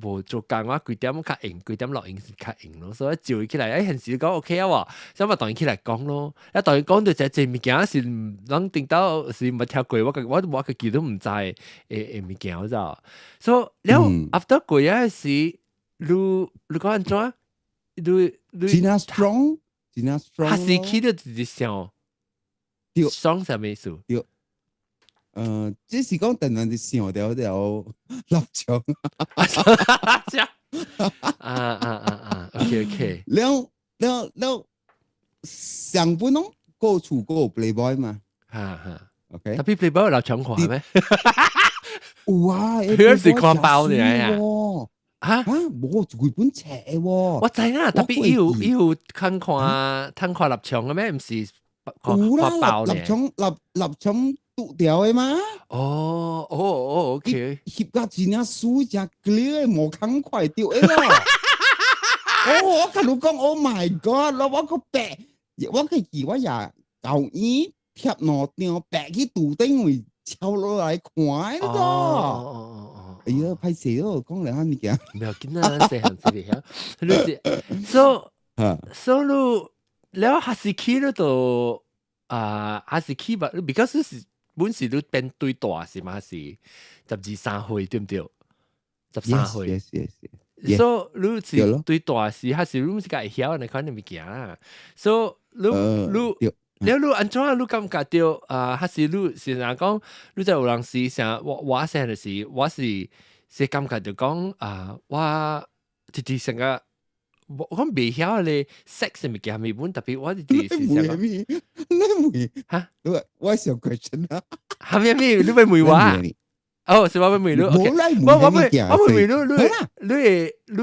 無做工，我幾點較閒，幾點錄音是較閒咯，所以招伊起來，欸，現時講 OK 啊喎，所以我當伊起來講咯，一當伊講到這這物件是攏頂到是無聽過，我家己都毋知的物件，知所以了 after 過啊時，你講按怎？你真正 strong，真正 strong。還是起到直直想，對，strong 啥物意思？對，這是講突然就想著著立場。啊啊啊啊，OK OK。了了了，上本攏過厝過 Playboy 嘛？哈哈，OK。 Tapi Playboy 有立場看咩？有啊，佢是看包的啊。嚇嚇，無規本冊喎。我知啦，tapi 伊有看看看看立場的咩？毋是有啦，立場拄著的嘛。哦，OK。翕甲真正水，真 clear 的，無空塊著的咯。哦，我共你講，Oh my God！我個白，我個記我也舊院貼兩張白去櫥頂位抄落來看的咯。哦。哎呀，歹勢咯，講來啥物件？唔要緊啦，細漢子嚟曉。你是，so so 你了還是去了都啊，還是去吧？because 是本是你變對大是嘛？是12、13歲對毋對？13歲。 Yes. So 你是對大時，還是你毋是會曉按呢款的物件啦？So 你你。了你按怎你感覺著啊？還是你是若講，你在有人時啥？我細漢時，我是感覺著講啊，我直直成個我講袂曉咧 sex 物件物本，特別我直直是你問咩？你問哈？我想 question 啊？哈咩咩？你欲問我？哦，是我欲問你。無來我我欲我欲問你，你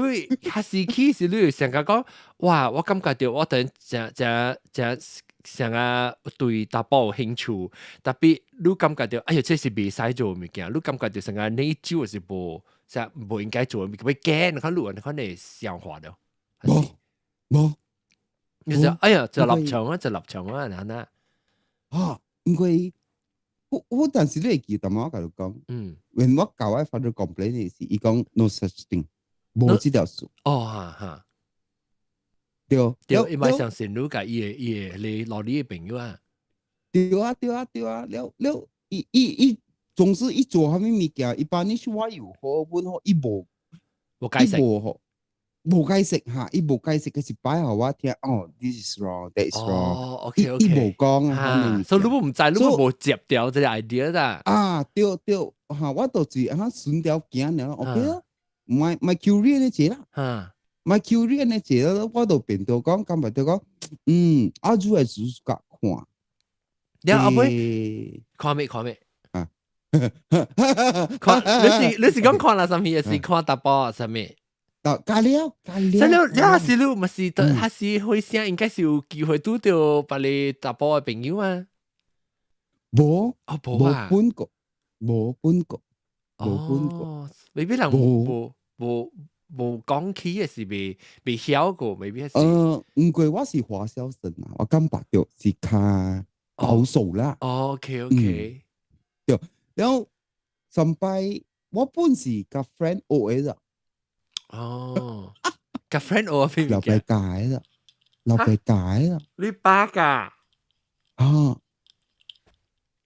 你較時起是你會想講，哇！我感覺著我等誠誠誠成個對查埔有興趣，tapi 你感覺著，哎呀，這是袂使做的物件，你感覺著成個內疚是無，啥無應該做的物件，欲驚，你看你有按款的想法著？無無，你就哎呀，就立場啊，就立場啊，按呢？啊，因為我當時你會記得嗎？我共你講，when 我共我 father complain 的時，伊講 no such thing，無這條事。哦哈哈。對。對，伊嘛相信你共伊個你老你的朋友啊。對啊對啊對啊，了了，伊總是伊做啥物物件，一般你是我有好本好，伊無無解釋，無吼，無解釋哈，伊無解釋，佢是擺予我聽，哦，this is wrong，that is wrong。哦，OK OK。伊無講啊，所以你毋知，你無接著這個 idea 啦。啊，對對，哈，我就是按呢順條行爾，OK 咯，莫莫 curious 呢這啦。莫 curious 呢這，我就變做講，感覺就講，啊，主要是甲看。了後尾看咩看咩？啊，看你是講看啦啥物？還是看查埔啊啥物？加了加了。所以你還是你毋是，還是會聲應該是有機會拄著別个查埔的朋友啊？無，哦無啊，無本過，無本過，無本過。未必人無講起的是未曉過，未必是。毋過我是華僑生啊，我感覺著是較保守啦。哦，OK。對，然後上擺我本是共 friend 學的。哦，共 friend 學咩老爸教的，老爸教的。你爸教？啊。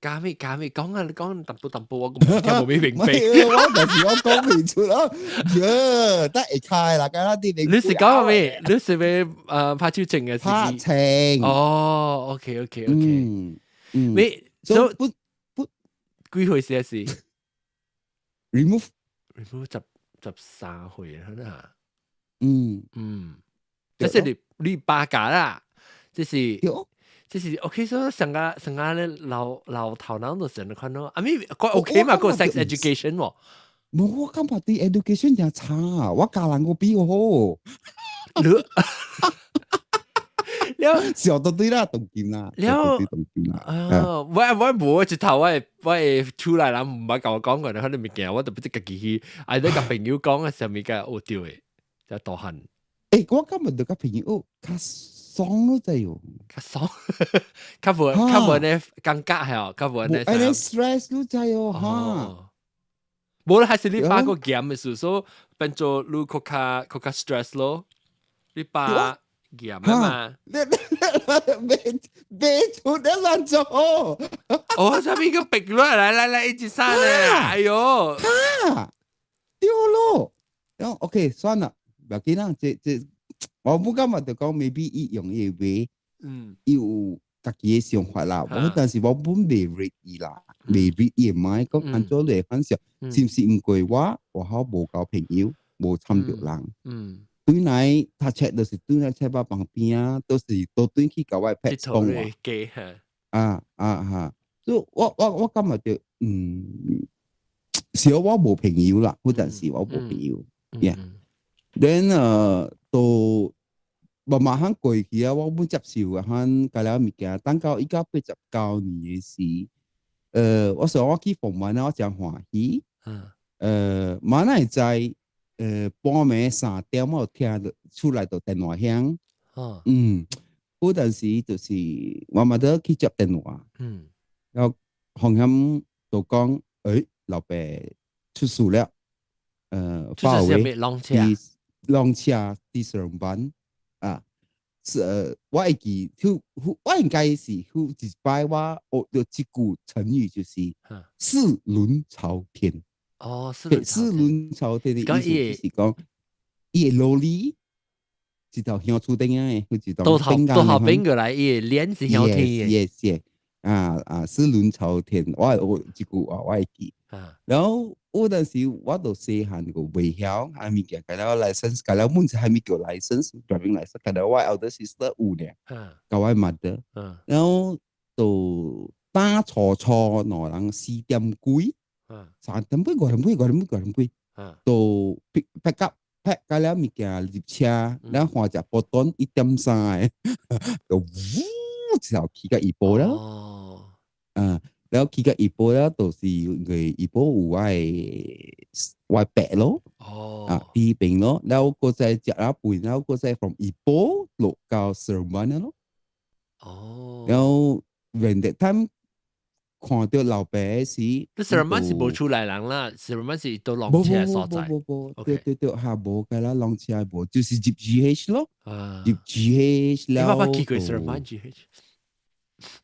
教咩教咩？講啊！你講淡薄淡薄，我聽無咩明白。我就是我講袂出咯。喲，得會開啦，敢若啲你是講咩？你是欲拍手情的？拍情。哦，OK。你所以不不幾歲時是？remove remove 13歲啦。這是你爸教啦，這是對。這是 OK，所以上個上個咧老老頭腦都成看咯，啊咪個 OK 嘛，個 sex education 喎。無，我感覺對 education 真差，我教人個比我好。你了笑到對啦，動劍啦，了動劍啦。啊，我無一頭我會出來人毋捌共我講過，可能物件我就不知家己去，啊，你共朋友講嘅時候，物件學著的，就大漢。欸，我感覺就佮朋友較爽咯，真喲。較爽，較無呢尷尬係哦，較無呢。無呢 stress 咯，真喲哈。無啦，還是你爸個嚴的事，所以變做你較較 stress 咯。你爸嚴啊嘛。你別別出得亂做。哦，這邊個逼落來來來，一起上咧，哎喲。哈，對咯。然後 OK，算了，不要緊啦，這我不感覺就講 maybe 伊用伊話，伊有家己的想法啦。我但是我本未 read 伊啦，未 read 伊的mind，講按怎來反想，是毋是毋過我，我好無交朋友，無參著人。對來讀冊就是對來冊包旁邊啊，都是都轉去共我的 pet 講話。啊啊哈！所以我感覺就小我無朋友啦，嗰陣時我無朋友。Yeah。Then 都慢慢肯過去啊，我本接受啊，肯加了物件，等到伊到89年的時，我說我去訪問啊，我真歡喜。馬來在半暝3點我就聽到出來就電話響。嗰陣時就是我嘛得去接電話。然後洪險就講，老爸出事了。出事啥物？挵車？挵車佇上班啊，是我會記，我應該是有一擺我學著這句成語，就是四輪朝天。哦，四輪朝天的意思就是講，伊的勞力一頭向厝頂仔的，一頭倒頭倒後邊過來，伊的臉是向天的。 Yes。啊啊！四輪朝天，我這句話我會記。然後有陣時我都細漢個袂曉，啥物件，共了 license，共了阮是啥物叫 license，driving license，共了我 elder sister 有呢，共我 mother，然後就打初初兩人4點幾，3點幾、5點幾、5點幾、5點幾，就 pick up pack 共了物件入車，然後換隻 Proton 1.3的，就嗚就去到怡保了。然後去到怡保了，就是因為怡保有我的伯咯，啊，佇邊咯，然後閣再食了飯，然後閣再 from 怡保落到 Seremban 咯。然後 when that time 看著老爸時，你 Seremban 是無厝內人啦，Seremban 是都挵車所在。無無無，對對對，哈無個啦，挵車無，就是入 GH 咯，入 GH 了。你捌去過 Seremban GH？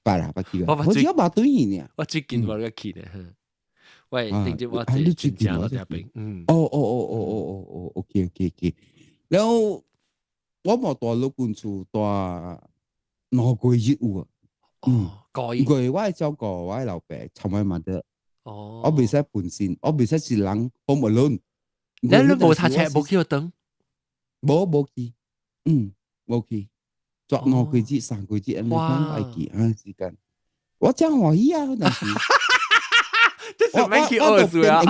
捌啦，捌去過。我只有捌對呢。我最近我個去呢。喂，頂住我最近我這邊。哦，OK。然後我無蹛老君厝蹛2個月有啊。個因為我會照顧我的老爸，參我嘛得。我袂使分心，我袂使一人 home alone。你無讀冊無去學堂？無無去，無去。蹛2個月、3個月，按呢款愛記啊時間。我真歡喜啊，嗰陣時。這是欲去學書啊！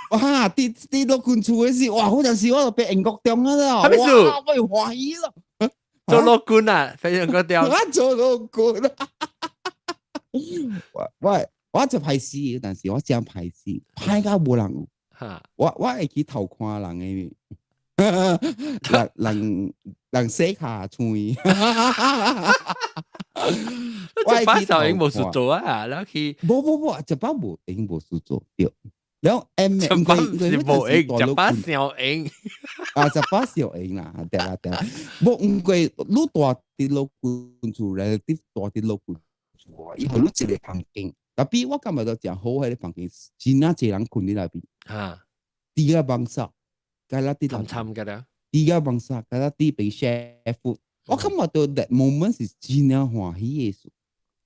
哇！佇老君厝的時，哇！嗰陣時我就變英國中啊啦，啥物事？我會歡喜咯。做老君啊，變英國中。我做老君啊！我就歹勢，但是我真歹勢，歹到無人有。我會去偷看人的，人洗跤喙。我一擺時已無事做啊，然後去。無無無，一擺無閒無事做對。然後 M 一擺是無閒，一擺傷閒。啊，一擺傷閒啦，對啦對啦。無毋過你蹛佇老君厝，relative 蹛佇老君厝，伊予你一個房間。Tapi 我感覺到誠好，彼個房間真啊濟人睏佇內邊。豬仔房舍，佮咱佇參參個了。豬仔房舍，佮咱佇邊 share food。我感覺到 that moment 是真正歡喜的事。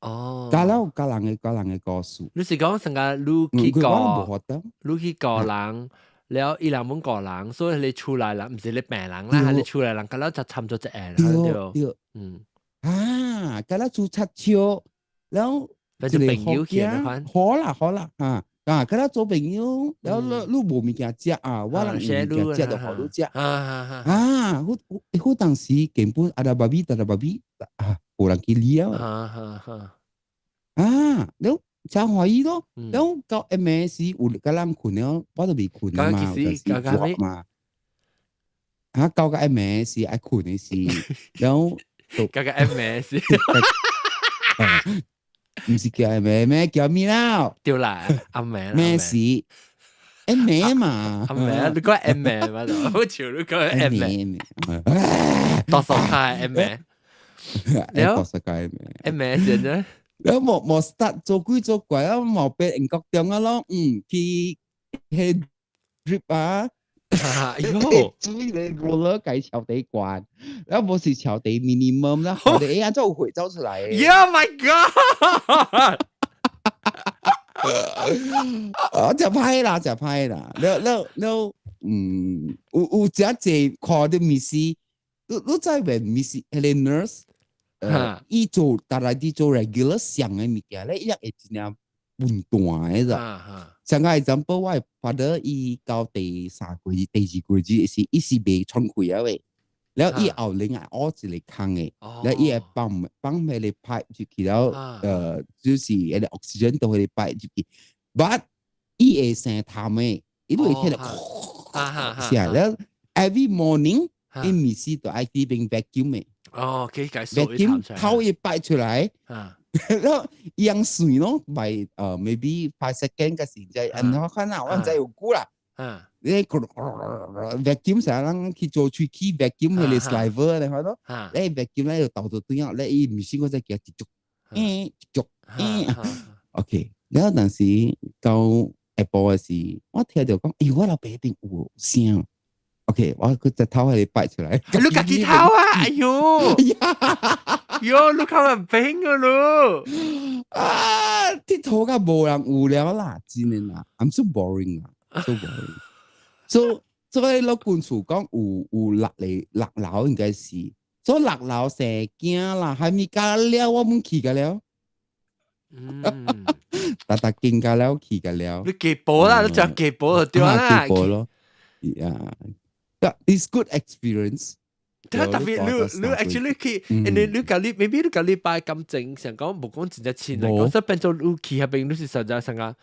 佮了佮人的故事。你是講成個你去過，你去過人，了伊人們個人，所以你厝內人毋是你病人啦，係你厝內人，咁了就參咗一個啦，對，啊，咁了做七笑，然後變做朋友去款，好啦好啦，啊啊，佮做朋友，然後你無物件食啊，我人有物件食就予你食，啊，我我當時根本 ada babi tak ada babi 啊，無人去理啊，啊，了真歡喜咯，了到暗暝時有佮人睏了，我都未睏啊嘛，就是做嘛，啊，到個暗暝時愛睏的時，然後到個暗暝時。毋是叫咩咩叫咩啦？對啦，暗暝咩事？暗暝嘛，暗暝，你講暗暝嘛？好笑，你講暗暝，多數卡暗暝，多數卡暗暝，暗暝先啫。你無無 start 做鬼做怪啊，無變英國中啊咯，去去 drip 啊。哎喲，注意你 roller 計橋底關，然後無是橋底 minimum 啦，我哋哎做會走出來。 Oh my god！啊，就歹啦，就歹啦，了了了，有真濟看到 miss，你知未 miss 彼個 nurse，伊做逐來佇做 regular 上的物件咧，伊也會真正笨蛋的咋。像個 example，我的 father 伊到第三個月、第二個月時，伊是袂喘氣啊喂，了伊後輪愛挖一個空的，了伊會放放彼個 pipe 入去了，就是彼個 oxygen 都彼個 pipe 入去，but 伊會生痰的，伊都會聽到，是啊，了 every morning 伊暝時都愛去邊 vacuum 的。哦，可以解 vacuum 透伊擺出來。然後樣水咯，by maybe 5 second 嘅時間，然後看啊，我毋知有久啦。你 vacuum 成人去做喙齒 vacuum 彼個 saliva 你看到？你 vacuum 咧就倒到對啊，你伊毋是我再加一足，一足，OK。了後當時到下晡的時，我聽著講，哎，我老爸一定有聲。OK，我佢隻頭喺度擺出來。你家己頭啊！哎喲，喲，你靠人病啊咯！啊，𨑨迌甲無人有了啦，真的啦，I'm so boring 啊，so boring。So 所以老君厝講有六個六樓應該是，所以六樓生囝啦，還沒甲了，我們去個了。逐逐間甲了去個了。你寄報啦，你就寄報就對啦。寄報咯，Yeah. It's good experience。特別你 actually 去，你甲你 maybe 你甲你擺感情，想講無講真正親嚟講，所以變做你去彼邊，你是實在成個。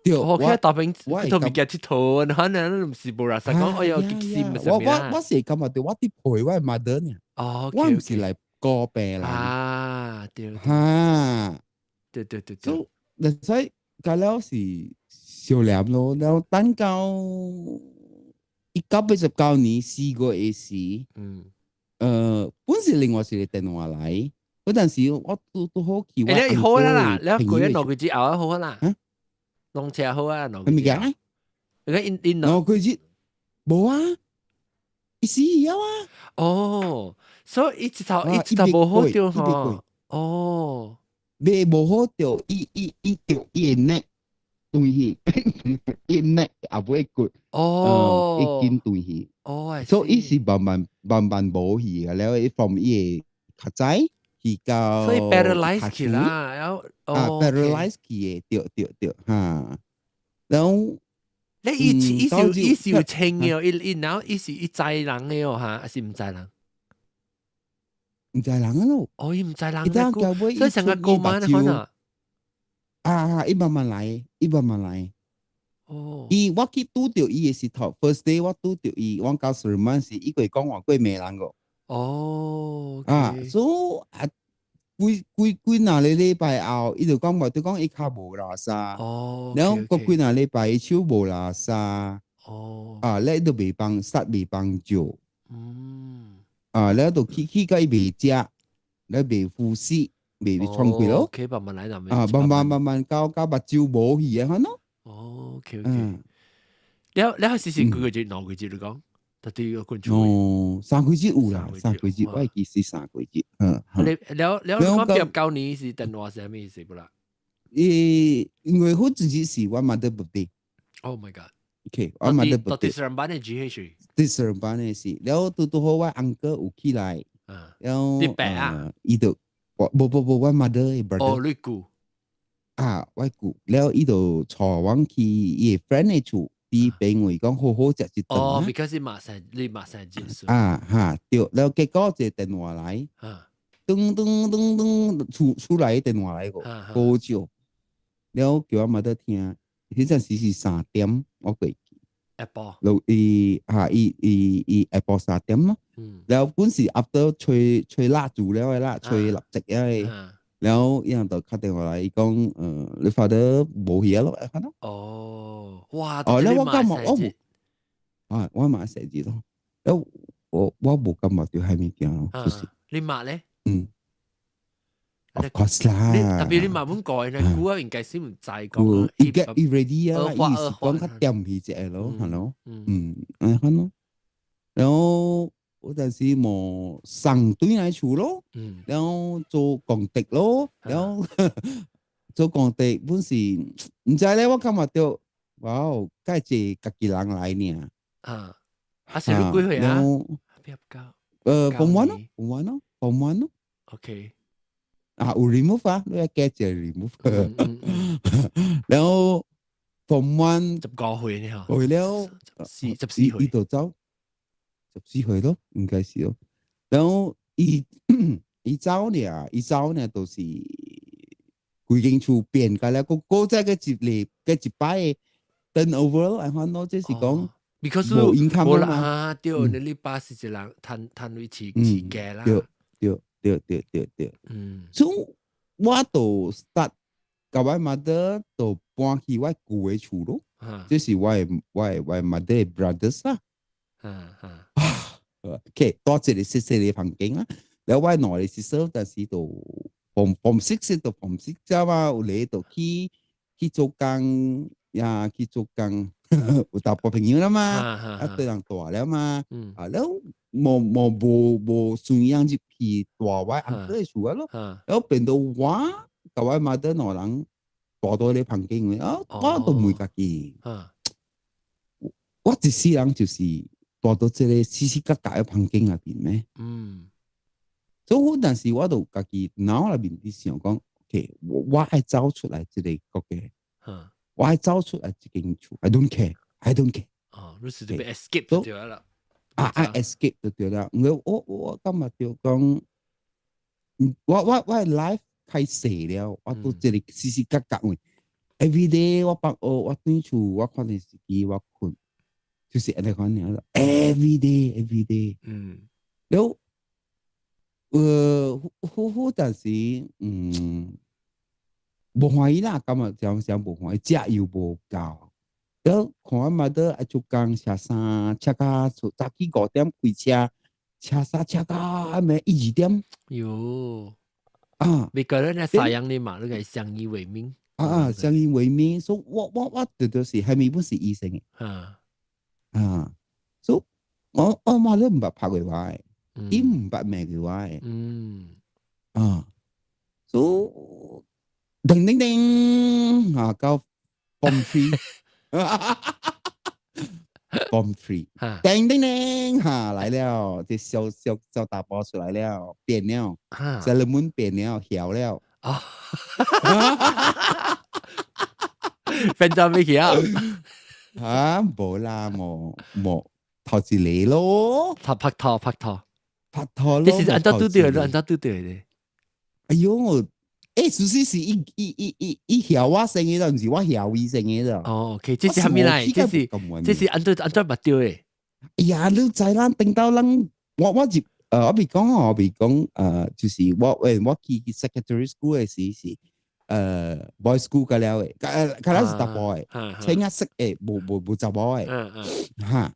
對，我去大邊，都物件𨑨迌，可能你毋是無啦，實講哎喲激死我是感覺到我佇陪我 mother 呢。我毋是來顧病人。啊，對。哈。對對對對。所以甲了是少年咯，然後等到1989年4月時，本是另外一個電話來，嗰陣時我拄好去。欸，你好啦，你過咗兩個月後好啦。弄車好啊，兩個月。咩物件？你講因因 2個月無啊，伊死去啊。哦，所以伊一頭伊一頭無好著吼。哦，未無好著，伊伊伊著伊的 neck 斷去，伊 neck 後尾骨。哦，已經斷去。哦，所以伊是慢慢慢慢無去啊，了伊 from 伊的較早去到，所以 paralyze 去啦，然後啊 paralyze 去的，對對對，哈。然後你伊是有清的，伊然後伊是伊知人的哦，哈，還是毋知人？毋知人啊咯。哦，伊毋知人，所以成個過慢可能。啊，伊慢慢來，伊慢慢來。哦，伊我去拄著伊的時頭，first day 我拄著伊，我到 Seremban 時，伊會講話過罵人個。啊，所以啊，幾幾幾若個禮拜後，伊就講話，就講伊跤無垃圾。然後過幾若禮拜，伊手無垃圾。啊，咧都袂幫，殺袂幫助。啊，咧就去去甲伊袂食，咧袂呼吸，袂喘氣咯。 OK，慢慢來，慢啊，慢慢慢慢到目睭無去啊，咯。哦，OK。了了，是是幾個月、兩個月你講？特啲個觀眾。哦，三個月有啦，三個月，我記是三個月。嗯。你了了，你講畢業9年是電話是啥物意思不啦？誒，因為好自己是我 mother birthday。 Oh my god！ OK，我媽都到底 Seremban 的 GH？佇 Seremban 的是，了拄拄好我 uncle 有起來，了你爸啊？伊就無無無，我 mother 的 brother。哦，你姑。啊，我姑，了伊就帶阮去伊的 friend 的厝，佇邊位講好好食一頓。哦，because 你馬上接受。啊哈，對，了結果一個電話來，噔噔噔噔，厝厝內電話來個，好少，了叫我媽聽，彼陣時是3點，我過去。下晡。了伊哈伊伊伊下晡三點咯。了本是 after 吹吹蠟燭了的啦，吹蠟燭了的。了伊人就敲電話來，伊講，你 father 無去咯，可能。哦，哇！哦，了我感覺我無，啊，我嘛寫字咯。了我無感覺著彼物件咯，就是。你媽咧？嗯。Of course 啦。特別你媽本改呢，估啊應該先毋知講。伊 get 伊 ready 啊，伊是講較掂彼隻咯，係咯。嗯，按款咯。然後有陣時無送轉來厝咯，然後做功德咯，然後做功德本是毋知咧，我感覺著，哇哦，該一家己人來爾。啊，啊是你幾歲啊？比較高。 Form one 咯，form one 咯，form one 咯。 OK。啊，有 remove 啊，你要加一個 remove。然後 form one 15歲呢？歲了，14歲。伊就走。14歲咯，應該是咯。然後伊伊走呢，伊走呢，就是規間厝變個了，閣閣再個一禮個一擺 turn over 咯，按款咯，這是講，because 無 income 嘛。啊，對，你爸是一人趁趁鐳飼飼家啦。對對對對對對。所以我就 start 共我 mother 就搬去我舅的厝咯。這是我的 mother 的 brothers 啦。OK，多一個細細的房間啦。了我兩個 sister，但是就 form six 到 form six 啫嘛，有咧就去做工呀，去做工，有查埔朋友啦嘛，啊對人大了嘛，啊了無無無無順樣入去蹛我 uncle 的厝啊咯，了變到我佮我 mother 兩人蹛佇咧房間啊，我都問家己，我一世人就是蹛佇這個死死角角的房間內面咩？所以有陣時我就家己腦內面佇想講，OK，我愛走出來這個國家，我愛走出來這間厝，I don't care，I don't care。哦，你是欲 escape 就對啦。啊，愛 escape 就對啦。我感覺著講，我 life 太細了，我都這個死死角角位，every day 我放學我轉厝，我看電視機，我睏，就是按呢款爾，every day every day。了。好好，但是無歡喜啦，感覺這樣想無歡喜，食又無夠。了看我媽都愛做工，車衫車到早起5點開車，車衫車到暗暝一二點。喲，啊！每個人咧贍養你嘛，你個相依為命。啊啊，相依為命，所以我就是還沒本是醫生的。啊，所以我媽都毋捌拍過我。伊毋捌罵過我的，啊，所以叮叮叮啊，到 form three，form three，叮叮叮哈來了，這小小小大波出來了，變了，這個門變了，曉了，啊，變做咩去啊？啊，無啦，無無頭一個咯，拍拍拖拍拖。拍拖咯，這是按怎拄著，按怎拄著的？哎喲，我事實是伊伊伊伊伊曉我先的，毋是我曉伊先的。哦，OK，這是啥物來？這是按怎按怎捌著的？哎呀，你知咱等到咱我入我未講我未講就是我喂我去 secondary school 的時是boys school 個了的，個了是查埔的，青仔色的，無無無查某的，哈。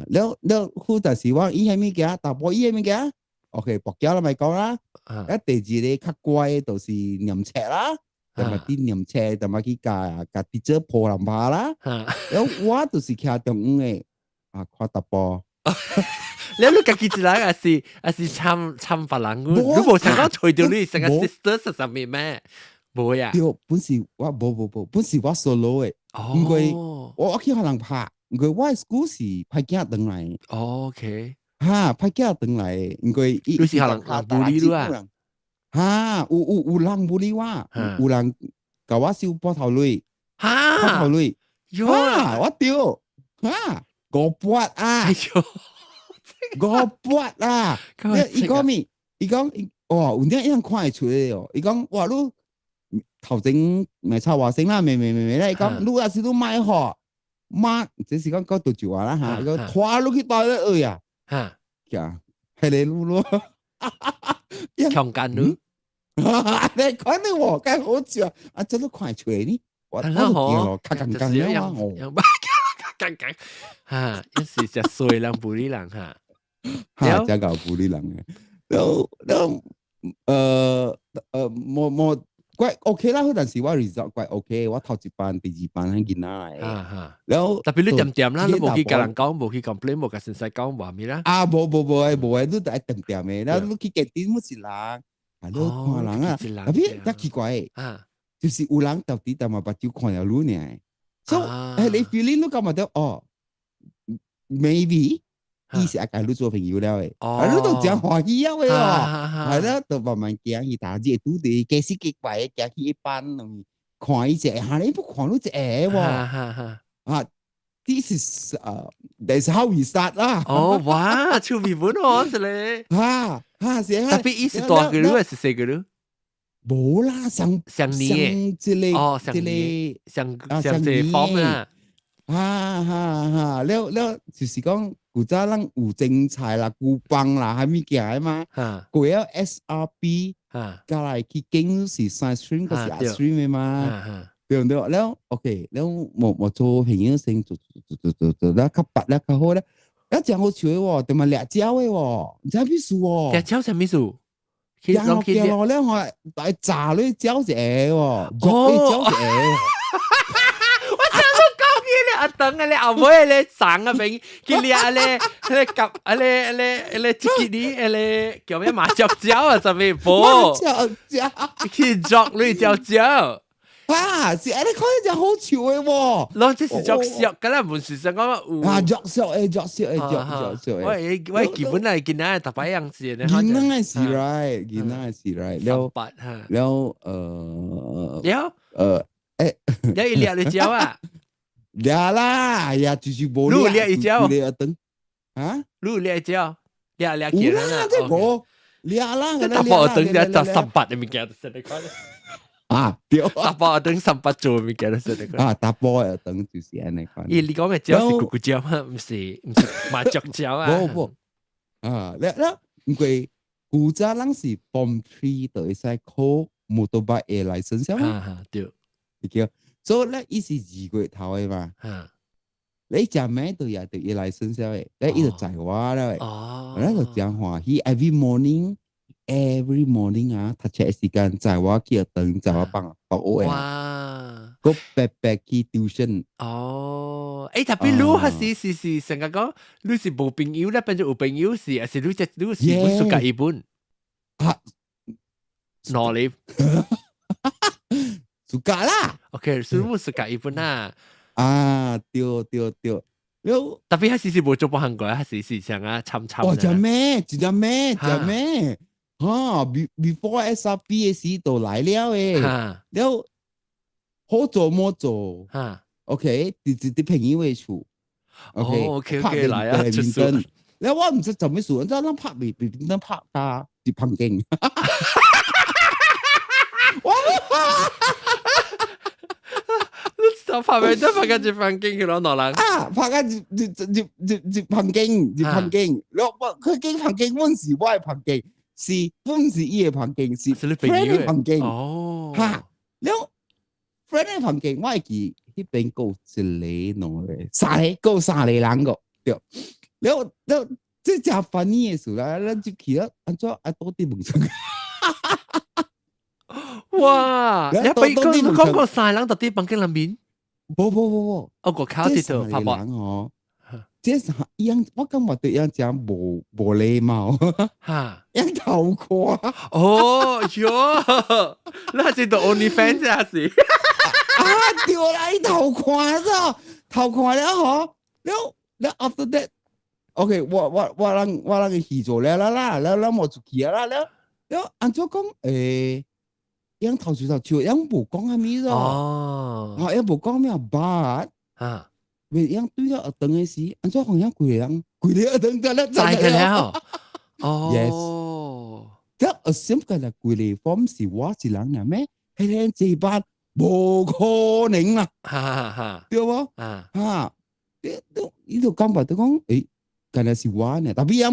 了了，好，但是我伊彼物件，查埔伊彼物件，OK，博繳啦，咪講啦。啊，第二個較乖的就是念冊啦，同埋啲念冊，同埋去共共 teacher 抱人拍啦。了我就是徛中央的，啊，看查埔。你你家己一人還是參參別人？你無想講揣著你成個 sister 是啥物咩？無呀？對，本是我無無無，本是我 solo 的。因為我去予人拍，因為我 school 是歹囝轉來。哈，歹囝轉來，因為你是予人bully 你啊？哈，有人 bully 我，有人共我收膊頭鐳，膊頭鐳，哈，我著，哈，5百啊，五百啊，伊講咩？伊講，哇，有影樣看會出來哦。伊講，哇，你頭前未臭話聲啦，未未未未咧。伊講，你若是你莫予媽，這是講講潮州話啦嚇。伊講拖你去倒咧學啊，嚇，係你擼咯，強姦你。你講你喎，該好笑啊！這都看會出來呢，我都驚咯，較剛剛了啊，剛剛嚇，一時食衰人 bully 人嚇，嚇，真𠢕 bully 人嘅，了了，無無怪 OK 啦，嗰陣時我 result 怪 OK，我頭一班、第二班係囡仔嚟，了特別你恬恬啦，你無去共人講，無去 complain，無共先生講，無咩啦？啊，無無無誒，無誒，你都愛恬恬的，了你去見點乜是人，啊，你看人啊，特別較奇怪，就是有人到底淡薄目睭看著你爾，所以你 feeling 你感覺著哦，maybe 伊是愛共你做朋友了的，啊，你都誠歡喜啊的哦，係啦，就慢慢行去，逐日拄著幾時幾怪行去一班，看伊一下，哈你不看你一下喎，啊，this is that's how we start 啦。哦，哇，趣味本哦，這個，哈哈是特別伊是大個你還是細個你？無啦，上上年這個哦，上年上上這方啊，哈哈哈，了了就是講古早咱有精彩啦、古幫啦，啥物件的嘛，過了 SRP，加來去經是 science stream 閣是 art stream 的嘛，對毋對？了 OK，了無無做朋友先做做做做做，了較捌了較好咧，了誠好笑的喎，對嘛掠鳥的喎，毋知啥意思喎？掠鳥啥物意思？行路行路了吼，來炸你鳥一個喎，捉你鳥一個。我聽你講嘢咧，阿等啊咧，後尾咧送啊邊去掠咧，咧夾啊咧咧咧這個你咧叫咩馬腳鳥啊？啥物無？馬腳鳥去捉你鳥鳥。啊，是按呢看真好笑的喎。攏這是作笑，敢若毋是說講有啊，作笑的，作笑的，作作笑的。我基本來囡仔逐擺樣子的。囡仔是 right，囡仔是 right。了了了了伊掠你鳥啊？掠啦，哎呀，就是無掠掠伊鳥。掠等啊？你掠伊鳥？掠掠起來啦，這無掠啦。這查埔學堂這十三八的物件，就是你看。啊，對，查埔學堂三八做物件都是你啊，查埔學堂就是按呢款。伊你講的鳥是咕咕鳥嗎？毋是麻雀鳥啊？無無，啊，了了，因為古早人是 Form 3 就會使考 motorbike 的 license 嘛？啊，對，對，所以咧，伊是2月頭的嘛。你食咩都也得伊 license 的，咧伊就載我了。哦，我就誠歡喜，every morning。Every morning 啊，讀冊時間載我去學堂，載我放放學。哇！閣白白去 tuition。哦，欸，特別你還是是是成日講，你是無朋友咧，變做有朋友是，還是你這你是本 suka 伊本？啊，哪裡？ suka 啦。 OK，是你 suka 伊本啊？啊，對對對。特別還是是無做不行過，還是是像啊參參。哦，真咩？真咩？真咩？哈，before SRP 的時就來了誒，了好做無做，OK，直直佇朋友的厝，OK OK 來啊，面燈，了我毋知做咩事，你知咱拍面面燈拍甲入房間，我你就拍面燈拍甲入房間去攞兩人啊，拍甲入入入入入房間入房間，了我佢間房間阮是我的房間。是本是伊的房間，是 friend 的房間。哦，哈，了 friend 的房間，我會記彼邊閣有一個、兩個、三個，閣有三個人個，對。了了，這誠 funny 的事啦，咱入去了，按怎啊倒佇門窗？哇！你俾講講過三個人佇佇房間內面？無無無無，哦，個卡佇度拍人哦。這是伊樣，我感覺對樣誠無無禮貌，樣偷看。哦喲，那是做 OnlyFans 啊是？啊，對啦，伊偷看咗，偷看了嗬，了了 after that，OK，我人嘅戲做了啦啦，了了無出去啦，了了按怎講，樣頭頭笑，樣無講啥物咯，啊，樣無講咩，but 為樣對了學堂嘅時，按怎講樣規個人，規個學堂得了，知個了，哦。 Yes，這 assume 個啦，規個 form 是我一人爾咩？彼個這班無可能啦，對無？哈，你你就感覺就講，敢若是我呢，但係樣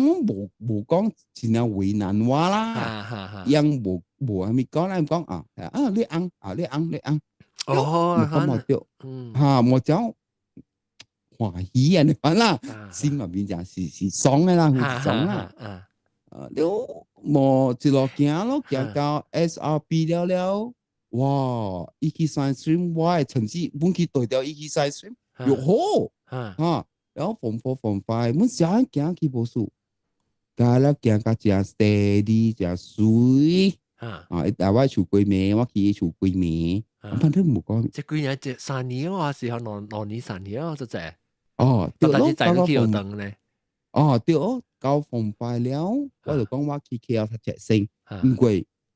無講真正為難我啦，樣無啥物講啦，講啊啊你翁啊你翁你翁，感覺對，哈，無講歡喜啊，你講啦，心內面就是爽的啦，是爽啦，啊，你無一路行咯，行到 SRP 了了，哇！伊去 science stream，我的成績本去對掉伊去 science stream 又好，哈，然後 form four form five，阮小漢行去無輸，加了行甲誠 steady，誠媠，啊，伊帶我厝幾暝，我去伊厝幾暝，反正無講。這幾年這3年哦，還是兩年3年哦，這這。哦，對咯，但是在去學堂咧。哦，對哦，到 form five 了，我就講我去 KL 讀冊先，毋過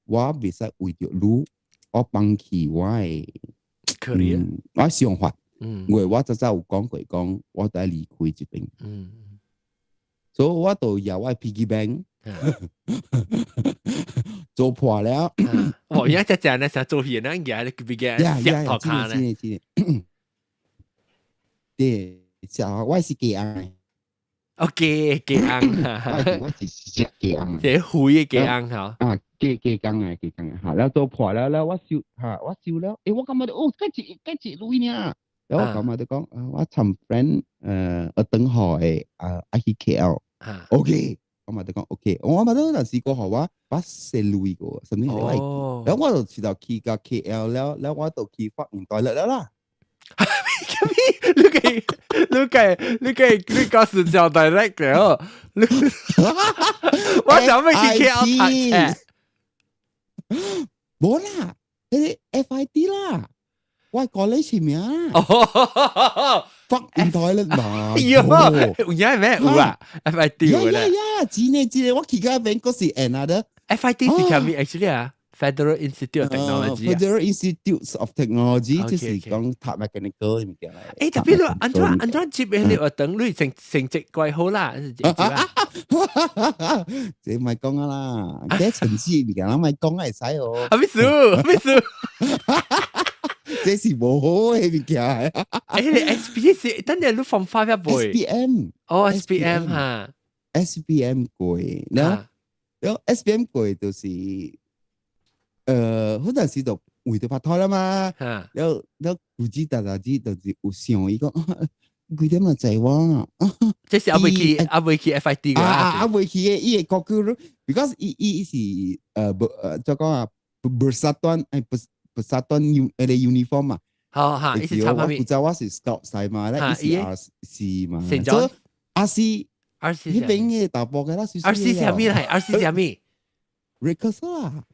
我袂使為著你，我放棄我的 career，我想法，因為我早早有講過，講我得離開這邊，所以我就搖我 piggy bank 做破了。哦，而家只只呢，成做戲呢，而家你比較石頭卡呢。對，小我是雞翁。哦，雞翁，我是食雞翁，這灰的雞翁吼。啊，雞公的雞公的，哈，了做破了了，我收哈，我收了，我感覺哦，計一鐳爾，了我感覺就講，啊，我尋 friend，學堂學的，啊，啊去 KL，OK，我嘛就講 OK，我嘛都若試過予我把四鐳過，甚至係我，了我就直頭去到 KL 了，了我就去發現大樂了啦。你個是交 direct 嘅哦，我想欲去 KL 讀冊。無啦，彼個 FIT 啦，我 college 名啦。哦，fuck in toilet 嘛。喲，有影咩有啊？FIT 有咧。呀呀，真的真的，我去到邊個是 another。 FIT 是啥物 actually 啊？Federal Institute of Technology。 Federal Institute of Technology 就是講讀 mechanical 嘅物件嚟。特別你按怎接嘅你學堂，你成績怪好啦，是接啦。這咪講啊啦，這成績物件，咱咪講會使哦。啥物事？啥物事？這是無好嘅物件。你 SPM 是等陣你 form five 一背。 SPM。哦，SPM 哈。 SPM 過，然後然後 SPM 過就是。嗰陣時就為著拍拖啦嘛，然後然後估計大大子就是有想伊講，幾點就載我？這是猶未去 FIT 嘅。啊，猶未去嘅，伊會國語，because 伊是不怎講啊，Persatuan Persatuan U 個 uniform 嘛。好哈，伊是參我負責我是 scout 賽嘛，咧伊是 RC 嘛。所以 RC RC 彼邊嘅大埔嘅啦，RC 啥物嚟？RC 啥物？Red Cross 啊。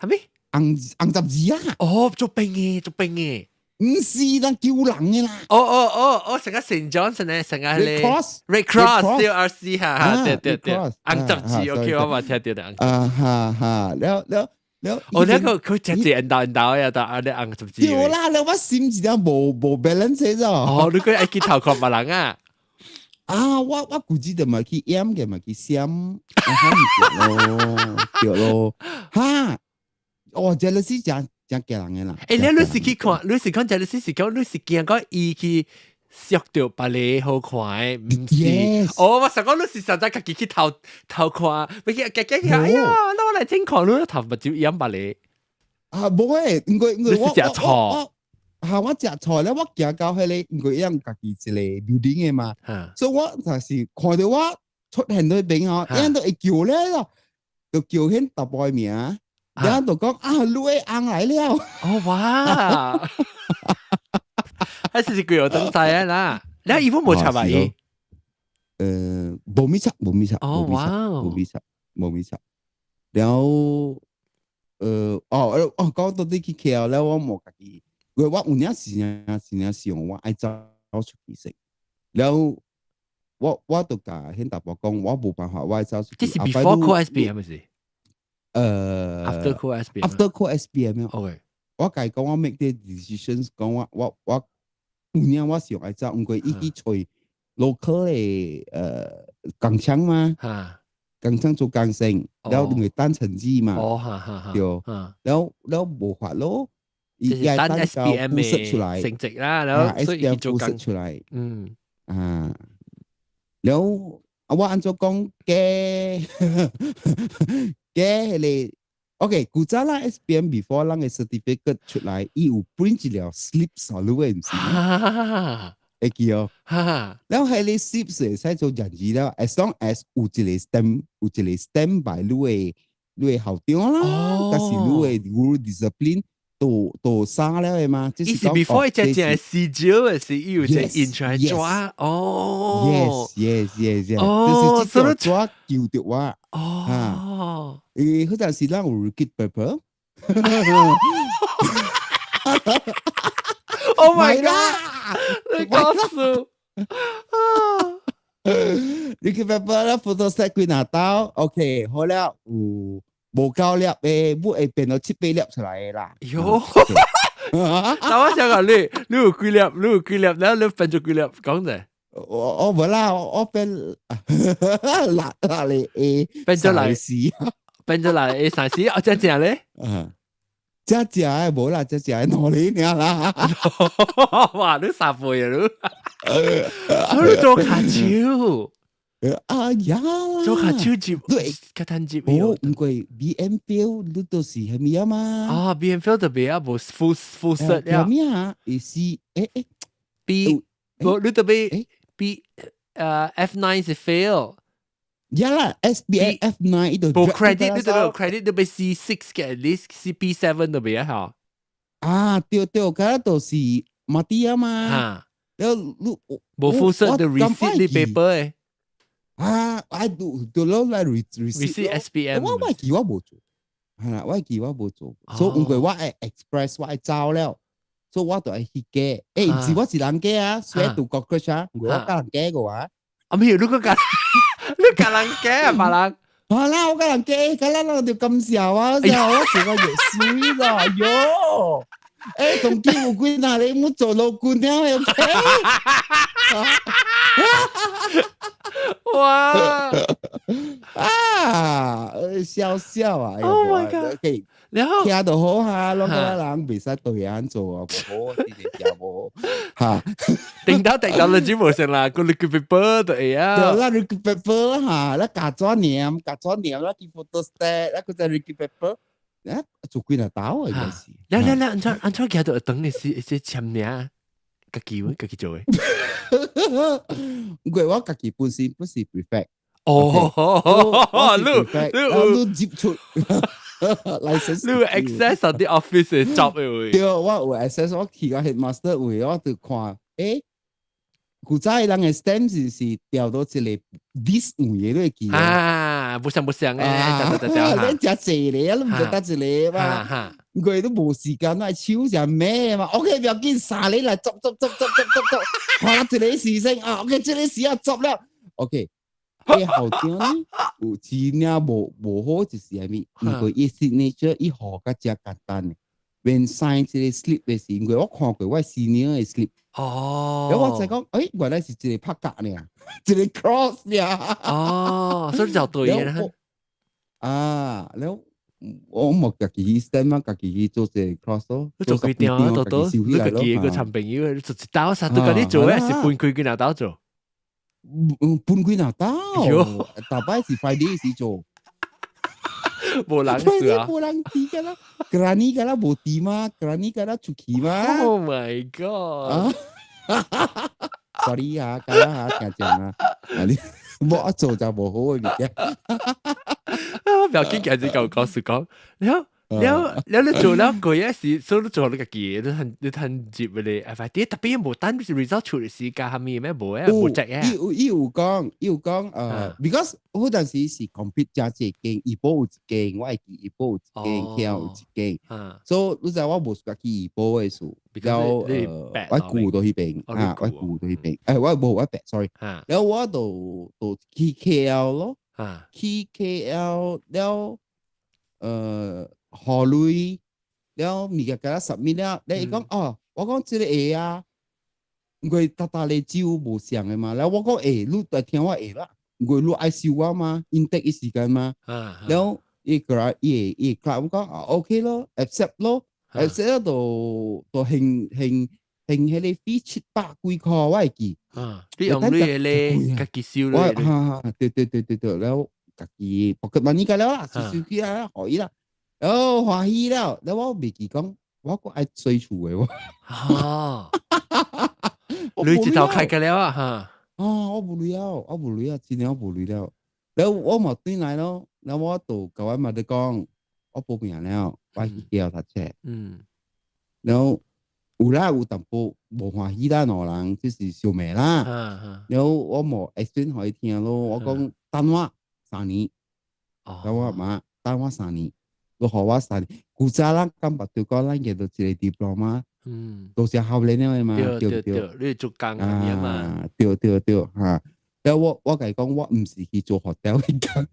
係咪？紅十字啊！哦，做兵嘅，做兵嘅，毋是啦，救人嘅啦。哦哦哦哦，成個 Saint Johnson 咧，成個咧 Red Cross Red Cross 對 RC 哈哈，對對對，紅十字 OK，我嘛聽著啦。啊哈哈，了了了。哦，那個佢直接引導引導呀，但係你紅十字。對啦，了我心一點無 balance 咗。哦，你佢愛去頭殼別人啊？啊，我估計就嘛去掩嘅，嘛去閃，啊，對咯，哈。哦，jealousy 誠誠驚人嘅啦。你是去看，你是講 jealousy 是講你是驚講伊去識著別個好看的，毋是？哦，我想講你是實在家己去偷偷看，欲去家己哎呀，那我來聽看你頭目睭掩別個。啊，無誒，因為我你是食錯。嚇，我食錯咧，我行到彼個，因為伊家己一個 building 嘅嘛，所以我就是看著我出現佇彼邊吼，伊都會叫咧咯，就叫彼查埔的名。然後就講啊，你的翁來了。哦哇！還是是幾個等在啊啦？你伊本無插啊伊？無咪插，無咪插。哦哇！無咪插，無咪插。然後，哦哦，講到底去 KL 了，我無家己，我有影時時想我愛走出去先，了我就共彼查埔講，我無辦法，我愛走出去。這是 before 考 SPM 係咪？ After 考 SPM。 After 考 SPM。 OK。我共伊講，我 make 啲 decisions，講我有影我想愛走，毋過伊去揣 local 的工廠嘛，工廠做工程，了因為等成績嘛，哦，哈哈哈，對，了了無法咯，伊等 SPM 的出來成績啦，然後所以做工出來，啊，了我按怎講嘅嘅彼个。OK，古早啦 SPM before 咱的 certificate 出來，伊有 print 一條 slips 予你的，毋是？會記哦。了彼个 slips 會使做認字了，as long as 有一個 stamp，有一個 stamp by 你的校長啦，抑是你的 guru discipline 都殺了的嘛。伊是 before 伊只只是招的是伊有一個印出來紙哦。 Yes。就是這條紙救著我。哦。誒，彼陣時咱有 repeat paper。 Oh my god！你講笑。 repeat paper 啦，photostat 幾若兜，OK，好了，有無夠粒的，不會變到七八粒出來的啦。喲，但我想講你，你有幾粒？你有幾粒？然後你分咗幾粒？講者。我無啦，我變六六個 A，變咗來四，變咗來 A 三四，哦，這正咧？嗯，這正的無啦，這正的兩個爾啦。哇！你三倍啊你，所以你做跤手。啊呀，做跤手接，對，較趁接。哦，毋過 BM fail 你都是蝦米啊嘛？啊，BM fail 就袂啊，無 full cert 呀。蝦米啊？會是B，無你特別 B F9 是 fail。呀啦，SPM F9 伊就無 credit，你都無 credit，你欲 C6 嘅，at least C B7 都袂啊吼。啊，對對，敢都是 mati 啊嘛。哈。了你無 full cert 就 resit 你 paper 的。啊，愛都都攞來 resit SPM。我記我無做，係啦，我記我無做，所以毋過我愛 express 我愛走了，所以我就愛去加。毋是我一人加啊，swear to cockroach 啊，毋過我佮人加過啊。啊，咩？你共人加啊，別人？好啦，我佮人加，佮咱人就感謝我，我做個藥水啦，喲。當今有幾若個我做老姑娘的，OK？哇！啊，笑笑啊！Oh my god！然後聽就好哈，攏感覺人袂使對人做啊，無好，這個聽無哈。頂到 technology 無成啦，個 liquid paper 就會啊。對啦，liquid paper 哈，咱加紙黏，加紙黏，咱去 photostat，咱閣再 liquid paper，啊，做幾若兜啊，應該是。了了了，按怎按怎寄到等的是簽名，家己做的。毋過我家己本身不是 prefect。哦，你你你接觸 license，你有 access 到啲 office 的 job 的位。對，我有 access，我去到 headmaster 位，我就看，古早人的 stamp 是調到一個 this 位的，你會記？啊，無相無相的，對對對。你誠濟個，你毋知得一個嘛？佢都無時間來手上咩嘛？OK，不要緊，三個來執執執執執執執，看一個時先啊，OK，這個時啊執了，OK。伊校長呢，有真正無好就是啥物？因為伊 signature 伊予較誠簡單的，免 sign 這個 slip 的時，因為我看過我 senior 的 slip。哦。然後我才講，原來是一個拍格爾，一個 cross 爾。哦，所以就對啦。啊，了我無家己去 stamp 嘛，家己去做這個 cross 咯。你做幾點啊？多多，你家己一個尋朋友，你做一刀啥都共你做，還是分開幾若刀做？分幾若刀，逐擺是 Friday 時做。無人做啊！無人佇㗎啦，kerani 㗎啦無佇嘛，kerani 㗎啦出去嘛。 Oh my god！ Sorry 啊，㗎啦嚇，聽講啊，你無做就無好的物件。不要緊，今日舊故事講，然後了了你做了個月是，所以你做你家己，你趁接你 FYP，特別無等 result 出嚟時間係咪咩無啊？無責啊？伊有講，because 嗰陣時是 compete 加這間，怡保有一間，我會記怡保有一間，KL 有一間，所以你知我無家去怡保的數，了我顧到彼邊啊，我顧到彼邊，我無我白，sorry，了我就去 KL 咯，去 KL 了，予鐳了物件共我 submit 了，你伊講哦，我講這個會啊，因為逐逐個酒無相的嘛，了我講會，你來聽我會啦，因為你愛收我嘛，intake 的時間嘛，了伊過來伊會我講啊 OK 咯，accept 咯，accept 了就還還還彼個 fee 700幾箍我會記。啊，你用鐳的咧，家己收咧。哈，對對對對對，了家己 pocket money 個了啦，收收起來啦，予伊啦。哦，歡喜了，了我袂記講，我閣愛洗厝的喎。哦，你一頭開個了啊？哈。啊，我無鐳了，我無鐳啊，真的我無鐳了。了我嘛轉來咯，了我就共我媽佇講，我報名了，我去 KL 讀冊。了有啦，有淡薄無歡喜啦，兩人就是相罵啦。了我無 explain 予伊聽咯，我講等我三年，等我媽等我三年。你予我三年，古早咱感覺就講咱會到一個 diploma，都是考練了的嘛，對對對，你做工的嘛，對對對，哈。了我共伊講，我毋是去做 hotel 的工，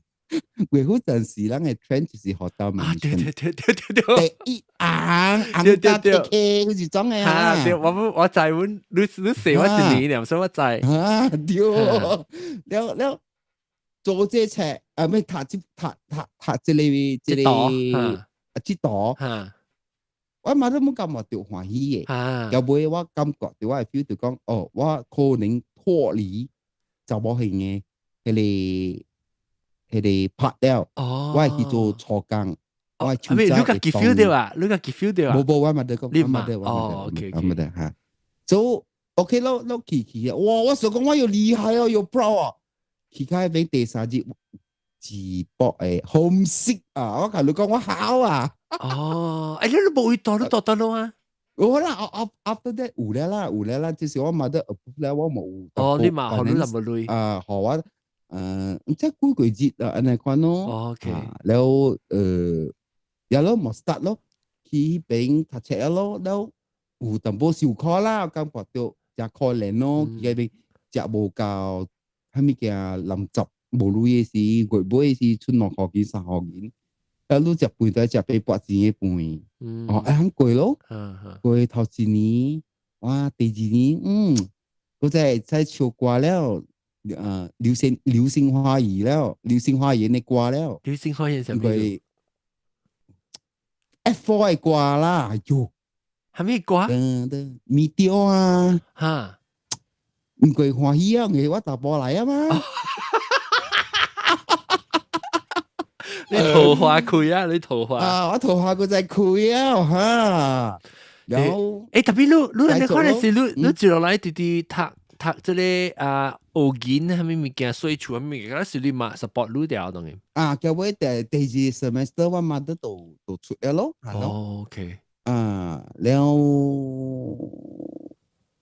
為嗰陣時咱的 trend 就是 hotel 啊，對對對對對對，第一行行搭客嗰是種的啊，對，我我知阮你寫我一年了，所以我知。啊，對，了了做這冊啊，咩讀這讀讀讀這個這個啊，這道，我嘛都冇感覺到歡喜的，後尾我感覺到我會 feel 到講，哦，我可能脫離查某型的彼個拍了，我會去做粗工，我會你家己 feel 到啊？你家己 feel 到啊？無無，我嘛得講，你嘛得，哦，OK 我嘛得哈。所以 OK 咯，咯去去啊！哇，我想講我又厲害哦，又 proud 啊！去開邊第三日自博的 homesick 啊！我共你講我好啊！哦，欸，你都無去讀，你讀倒落啊？有啦，after that 有了啦，有了啦，就是我嘛得 approve 了，我無。哦，你嘛，予你那麼鐳。啊，予我，毋知幾個月啊，按呢款咯。 OK。了，也咯，無 start 咯，去彼邊讀冊咯，了有淡薄受苦啦，感覺到誠可憐咯，去彼邊食無夠，啥物件臨十無鐳的時，月尾時賰2箍銀3箍銀，啊，你食飯都食800錢的飯，哦，會曉過咯，過頭一年，哇，第二年，閣再再唱歌了，流星花園了，流星花園的歌了，流星花園啥物？ F4 的歌啦，哎喲，啥物歌？噔噔，Meteor 啊，哈，毋過歡喜啊，因為我查埔來啊嘛。你桃花開啊！你桃花啊！我桃花閣再開啊！哈，然後欸，特別你你可能是你接落來直直讀讀這個啊學銀啥物物件，稅厝啥物物件，是你嘛 support 你掉當然。啊，結尾第二 semester 我嘛都都出了咯。哦，OK。啊，了，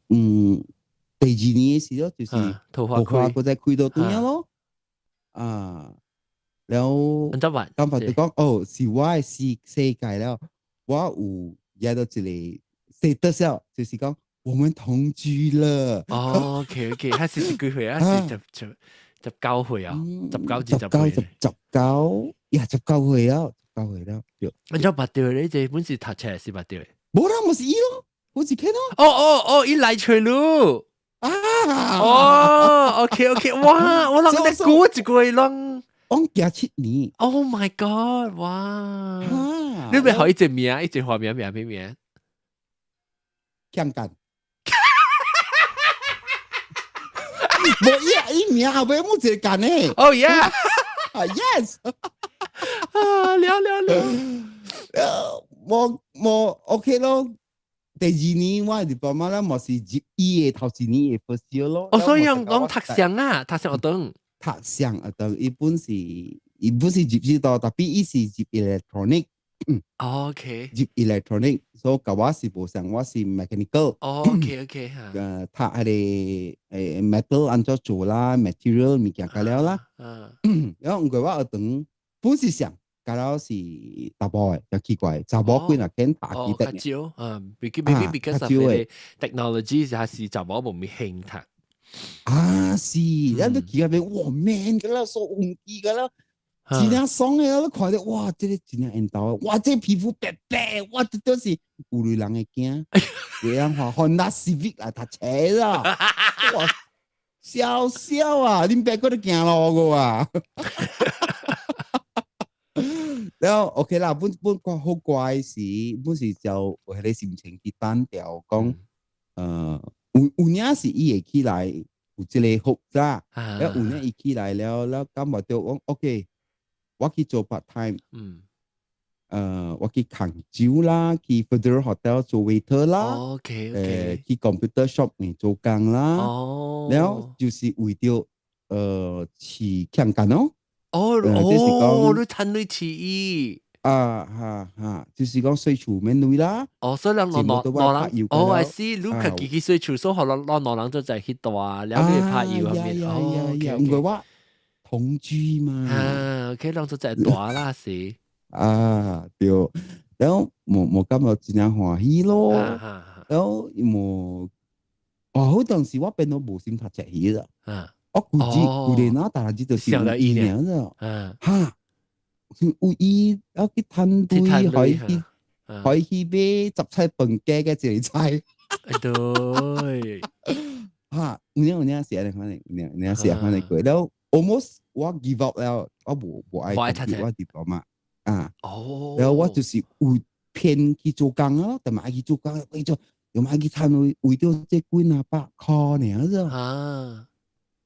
第二年的時候就是桃花開，閣再開到轉了咯。啊。了，感覺就講哦，是我的世界了，我有惹到一個 status 了，就是講我們同居了。哦，OK OK，彼時是幾歲啊？是19歲啊？19至10歲。十九，呀，19歲了，十九歲了。對。你怎捌著咧？這本是讀冊是捌著的？無啦，毋是伊咯，我是 Ken 咯。哦哦哦，伊來揣你。啊！哦，OK OK，哇！我諗你估一個攏。我行7年。 Oh my god！哇！你欲予伊一個名，一個花名名咩名？強幹。無伊伊名後尾冇一個幹的。 Oh yeah！啊 yes！啊了了了。無無 OK 咯。第二年我的 diploma 咧，嘛是入伊的頭一年的 first year 咯。哦，所以講講讀上啊，讀上學堂。讀上學堂，伊本是伊本是入這度，特別伊是入 electronic。入 electronic，所以佮我是無相，我是 mechanical。哦，OK，嚇。讀彼个metal 按怎做啦，material 物件佮了啦。然後毋過我學堂本是上，佮了是查某的，就奇怪，查某幾若肯讀記得。較少，maybe because of the technology 還是查某無咪興讀。啊是，咱都奇怪變，哇 man 㗎啦，說紅機㗎啦。真正爽的，我看著哇，這个真正緣投，哇，這个皮膚白白，哇，這都是有鐳人的囝，有人話 Honda Civic 來讀冊啦，哇，笑笑啊，恁爸閣咧行路個啊，然後 OK 啦，本本個好乖時，本是就有彼个心情去單調，講，有影是伊會起來有這个複雜，了有影伊起來了，了感覺著講 OK。我去做 part time，我去扛酒啦，去 Federal Hotel 做 waiter 啦 去 computer shop 裏做工啦，了就是為著飼欠干咯。哦，你趁鐳飼伊。啊哈哈，就是講洗厝免鐳啦。哦，所以兩兩兩人，哦，I see，你家己去洗厝，所以予兩兩人就在去蹛，了你拍油後面。哦，毋過我同居嘛。啊，OK，攏做在蹛啦是。啊，對，然後無感覺真正歡喜咯。然後無，哦，好當時我變到無心讀冊去啦。我估計舊年啊，大日就是有伊爾咋。哈，有伊，我去趁鐳，可以去買雜菜飯加嘅一個菜。對。哈，有影有影是按呢款的，有影有影是按呢款過。然後 almost 我 give up 了，我無愛讀我 diploma 啊。然後我就是有騙去做工咯，但嘛愛去做工，去做又嘛愛去趁鐳，為著這幾若百箍爾咋。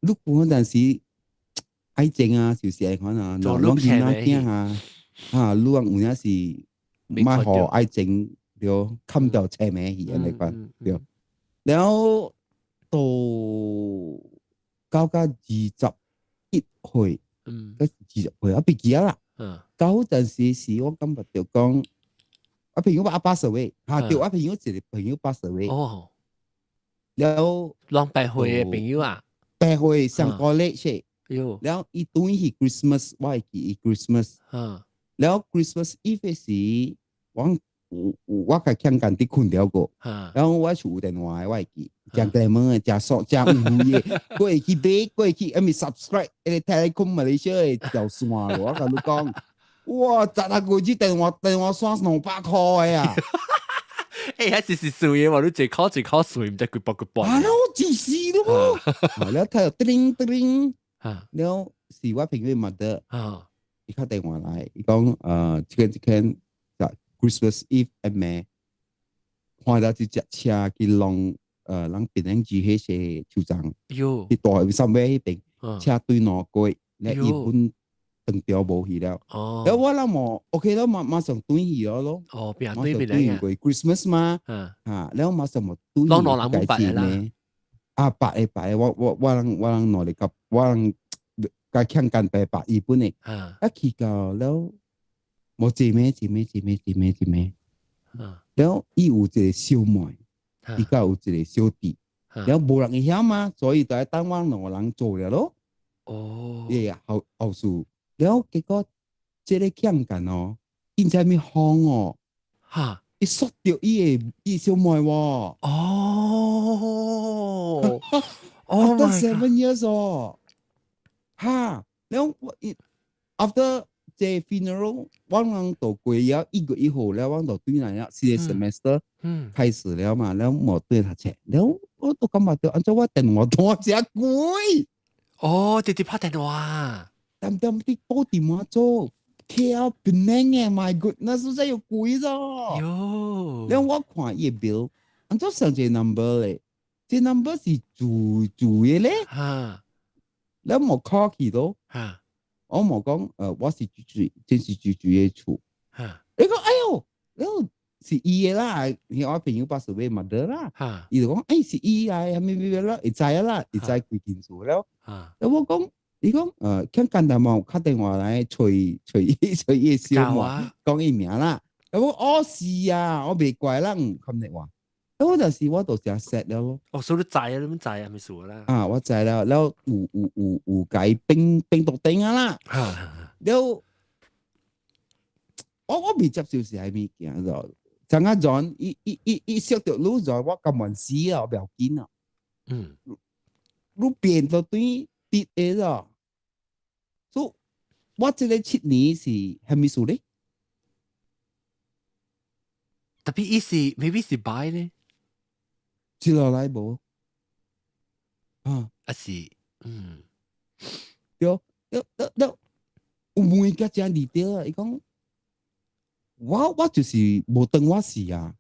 你講陣時愛情啊，就是按款啊，做攏囡仔囝啊，啊，你講有影是莫予愛情對砍掉車尾去按呢款對。然後到到21歲，20歲我別記啦。到陣時是我感覺著講，我朋友阿 pass away，嚇對，我朋友一個朋友 pass away。然後攏白歲的朋友啊？白歲上個禮拜。喲。然後伊轉去 Christmas，我會記伊 Christmas。然後 Christmas Eve 時，我較欠工佇睏著過。然後我是有電話的，我會記，誠 glamour 的，誠爽，誠有的，閣會去買，閣會去，還咪 subscribe 彼个 Telecom Malaysia 的條線咯。我共你講，哇！十六個月電話線200箍的啊！欸，彼是水的嘛？你一箍一箍算，毋知幾百幾百。啊，我就是咯。了聽著叮叮，了是我朋友 mother，伊敲電話來，伊講這個這個就 Christmas Eve 暗暝，看到一隻車去弄人檳城住彼些樹叢，去大三尾彼邊，車對路過，了伊本斷掉無去了。了我諗無 OK 了，馬上轉去了咯。哦，變馬上轉過 Christmas 嘛，啊，了馬上無轉攏兩人捌啦。啊，捌的捌的，我人努力甲我人共欠干白白伊本的，啊去到了無一暝一暝一暝一暝一暝，了伊有一個小妹，伊佮有一個小弟，了無人會曉嘛，所以就愛等阮兩個人做了咯。伊後事，了結果這个欠干哦，伊毋知啥物風哦，伊摔著伊的伊小妹喎。哦 After 7 years 哦，哈，了我伊 after 這 funeral，我人就過了1月1號了，我就轉來了，四个 semester 開始了嘛，了無轉讀冊，了我都感覺著按怎我電話單遮貴。哦，直直拍電話。點點啲煲電話做 KL Penang 嘅，My goodness，真係貴咗。了我看伊个 bill，按怎上一个 number 咧？這 number 是住住的咧。了無 call 去咯。我無講，我是住住，真是住住的厝。你講，哎喲，了是伊的啦，我朋友 pass away mother 啦。伊就講，哎，是伊來，啥物物啦，會知啦，會知規間厝了。了我講，伊講較簡單嘛，敲電話來揣揣揣伊小妹，講伊名啦。咁我哦是啊，我袂怪人冚電話。咁我就是我就成 set 了咯。哦，所以你知啊，你知啊，咪數啦。啊，我知了，了有有有有解病病毒頂啊啦。了，我未接受是係物件就，陣間 John 伊伊伊伊識到你就我甘願死啊，我不要緊啊。你變到對跌的咯。所以，我這個7年是係咩數咧？特別伊是 maybe 是 bi 咧，接落來無啊？啊是，嗯，對對對對，有每個真離對啊！伊講我就是無當我是啊。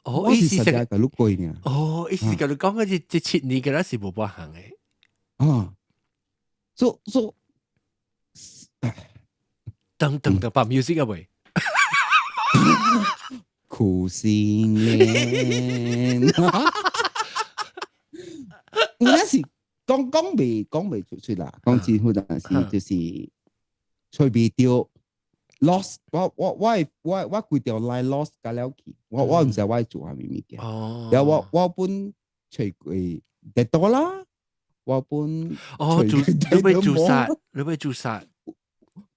哦，意思是實在共你過呢。哦，意思共你講嘅這7年嘅咱是無半項的。啊，所所，等等等，把 music 啊喂。苦心戀，有陣時講講未出出啦，講真有陣時就是吹袂著 lost，我規條 line lost 甲了去，我毋知我做啥物物件。然後我本吹過得多啦，我本哦，自你欲自殺，你欲自殺。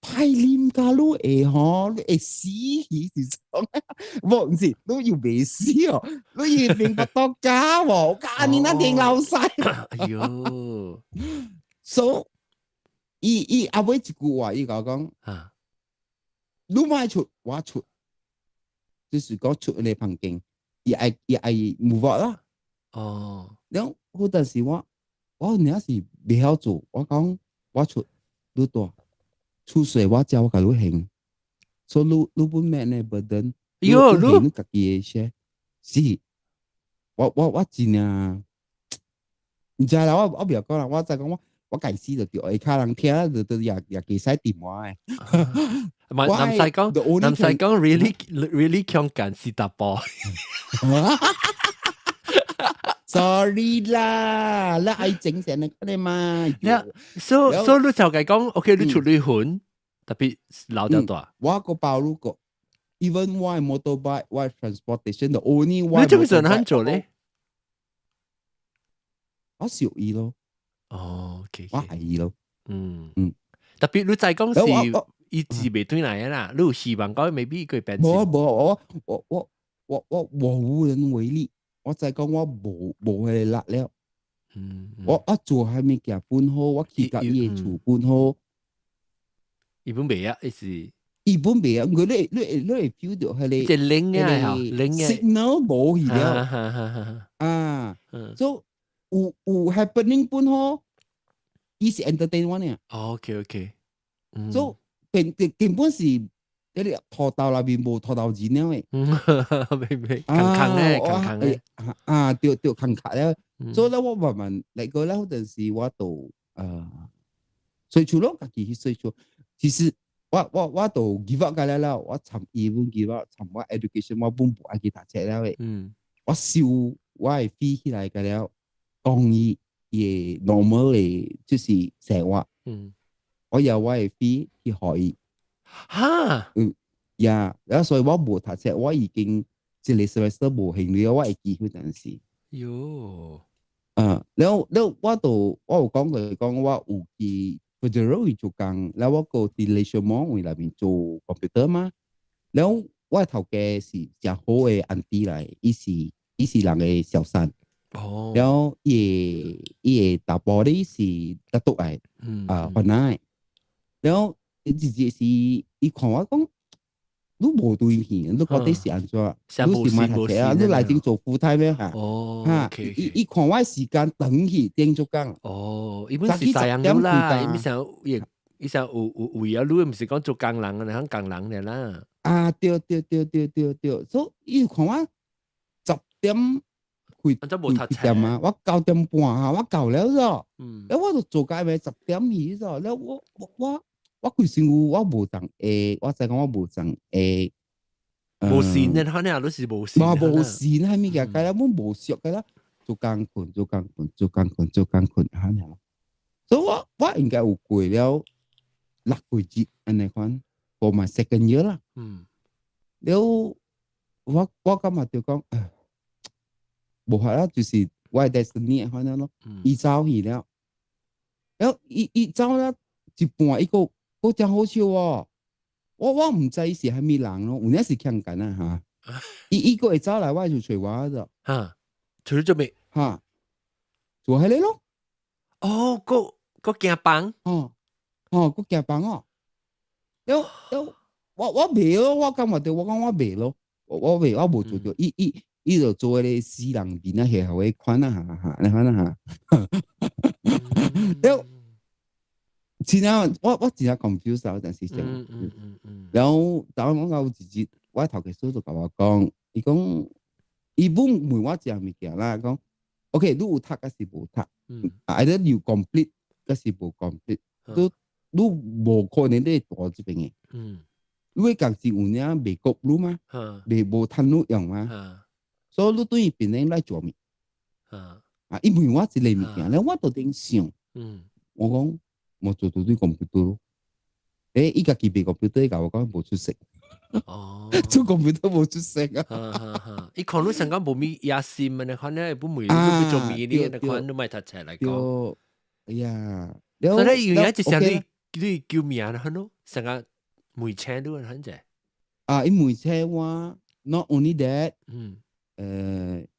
歹啉甲你會吼，你會死去是創？無毋是，你又未死哦，你又明白到家無？教你那電老細。哎喲，所以伊伊後尾一句話，伊共我講，你莫出，我出，就是講出你房間，伊愛 move out 啦。了，嗰陣時我爾是袂曉做，我講我出，你蹛。出稅我交我共你還，所以你你本免呢 burden，喲，你你家己的 share，是，我真正，毋知啦，我袂曉講啦，我知講我該死就對，下跤人聽就就也會使電話的。唔係，唔使講，唔使講，really really 強緊是達波。 Sorry 啦，你愛整成你你嘛。所所以你就係講，OK，你出離婚，特別老掉大。我個包如果 even 我 motorbike 我 transportation the only one。你做咩做很做咧？我小伊咯。哦，OK，我係伊咯。特別你再講是伊字未對來啦，你有希望講未必佢變。冇冇，我無能為力。我就講我無彼個力了。我做啥物件本好，我去甲伊的厝本好。伊本袂啊，伊是。伊本袂啊，佢你會 feel 到彼個。即係零啊，零啊。 signal 無去了。啊，所以有 happening 本好，伊是 entertain 我呢。 OK OK。所以根根本是。嗰啲拖刀內面無拖刀錢了的，明明空空的，空空的，啊，對對空卡了。所以咧，我慢慢嚟過咧，嗰陣時我都隨厝咯，家己去隨厝。其實我都 give up 㗎了啦，我尋伊本 give up，尋我 education 我本無愛去讀冊了的。我收我的 fee 起來㗎了，講伊伊 normal 的就是生活。我有我的 fee 去予伊。哈，嗯，呀，然後所以我無讀冊，我已經一個 semester 無還了，我會記彼陣時。喲，啊，了了，我都我有講過講，我有去 Federal 位做工，了我閣佇 Leisure Mall 位內面做 computer 嘛。了我頭家是誠好的 auntie 來，伊是人的小三。了伊的查埔咧是拿督來，啊，番仔的。了。伊直接是伊看我講，你無對去，你到底是按怎？你是莫讀冊啊？你來這做 full time 咩？哦，哈，伊看我時間長去頂做工。哦，伊本是西洋啦，伊想伊伊想有有為啊，你毋是講做工人啊，你講工人的啦。啊，對對對對對對，所以伊看我10點開開店啊，我9點半啊，我到了咗。了我就做該咩10點去咗，了我規身軀我無當下，我知講我無當下。無線的，可能都是無線。無無線係物件，該啦，阮無熟，該啦，做工困，做工困，做工困，做工困，哈爾。所以我應該有過了6個月按呢款，for my second year 啦。了我感覺就講，無法啦，就是我的 destiny 款咯。伊走去了，了伊走了一半，伊閣閣真好笑哦。我毋知伊是啥物人咯，有影是欠緊啊嚇。伊閣會走來，我就揣我咗。嚇，揣你做咩？嚇，做彼个咯。哦，閣閣行房？哦哦，閣行房哦。了了，我袂咯，我感覺著我講我袂咯，我袂，我無做著。伊就做彼個死人面啊，下後彼款啊嚇嚇，你看啊嚇。了，真正我真正 confused 嗰陣時。然後當我有一日，我頭家嫂就共我講，伊講伊本問我一項物件啦，講 OK，你有讀抑是無讀？啊，either you complete 抑是無 complete，你無可能你蹛這邊的。你家己有影袂夠你嗎？袂無趁你用嗎？所以你對伊變咧來做物？啊，伊問我一個物件，咧我就頂想，我講我做到對 computer 咯。伊家己賣 computer，共我講無出息。做 computer 無出息啊！伊看你上講無咪野心啊，你看你不問你做咪你，你看你莫讀冊來講。哎呀，所以有影一時你叫名啦，咯，成個問請你很濟。啊，伊問請我，not only that，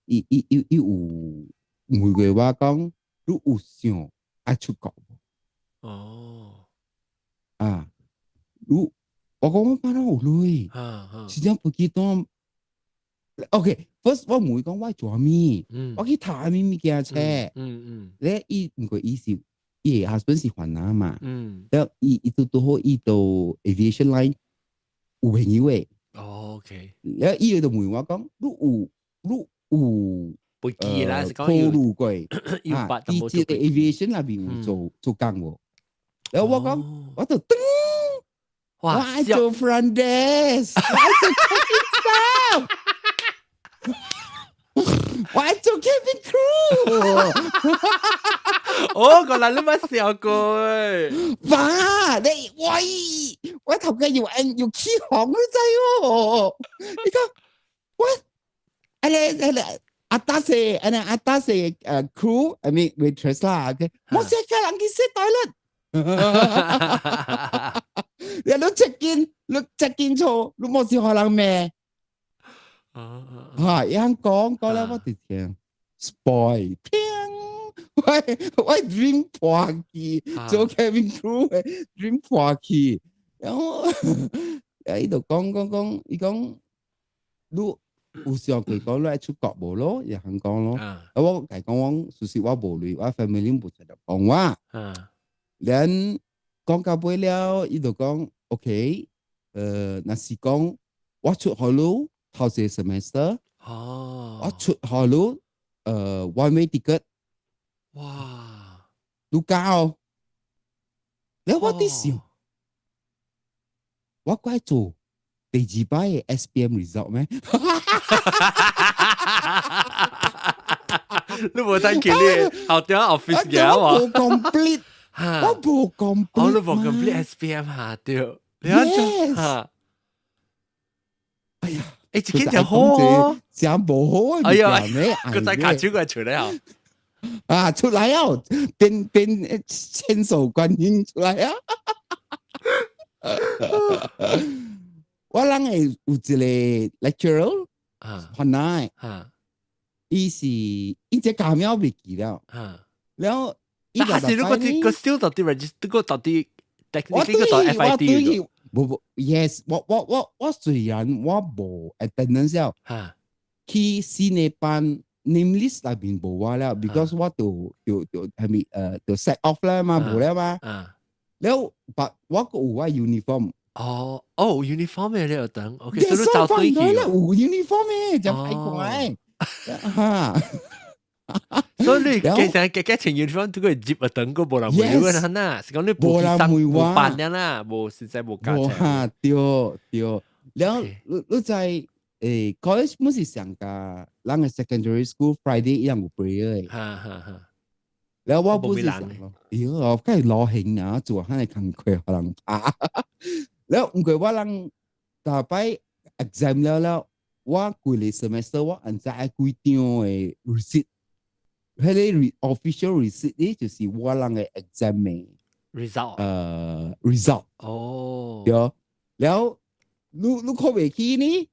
伊有問過我講，你有想愛出國無？啊，你我講我擺哪有鐳，是這飛機單。OK，first 我問伊講我做啥物，我去讀啥物物件冊。咧伊毋過伊是伊 husband 是番仔嘛，了伊拄拄好伊到 aviation line 有朋友的。了伊就問我講，你有飛機啦，是考慮過啊？佇這個 aviation 內面有做做工無？了我講，我就噔，我愛做 front desk，我愛做 cabin staff，我愛做 cabin crew。哦，原來你捌笑過。哇！你喂，我頭家要按要起行你知哦？你講我，啊你啊你 atas 啊你 atas crew，I mean waitress 啦，OK，我先叫人去洗 toilet。你 check in，你 check in 錯，你冇事予人罵。嚇！伊樣講講了，我直聽 spoil，我 dream 破去，做 cabin crew 的 dream 破去，然後伊就講講講，伊講你有想過講你愛出國無咯？伊肯講咯。啊，我共伊講講，事實我無鐳，我 family 無直接講我。連講到尾了，伊就講 OK，若是講我出予你頭一個 semester，我出予你one way ticket。你交，了我佇想，我該做第二擺的 SPM result 咩？你無睇見你後點 office 嘅我無 complete，我無 complete，我都無 complete SPM 下對，你安怎嚇？哎呀，這件就好哦，真無好哎呀，佢再卡手過出來啊！啊，出來啊！變變千手觀音出來啊！我人會有一個 lecturer，番仔，伊是伊這教秒袂記了，然後但是如果你個 still 到底 register 個到底 technically 個到 FIT 無無，yes，我雖然我無 attendance 了，去新的班。name list 內面無我了，because 我就係咪就 set off 啦嘛，無了嘛。了，but 我閣有我 uniform。哦哦，uniform 嘅你有等，OK，所以你走對去。有 uniform 嘅，就歹看哈。所以你其實加加穿 uniform 都個入啊等個無人問你啦，是講你無人問我，無辦了啦，無實在無加。哈，對對，了你在。college 毋是上個，咱個 secondary school Friday 一樣有 prayer 的。哈哈哈。然後我本是想咯，妖，我梗係攞興啊，做下係工課可能怕。然後毋過我人逐擺 exam 了了，我規個 semester 我按知愛幾張的 receipt，彼個 official receipt 呢，就是我人的 exam 的 result，result。哦。對，然後你考袂起呢？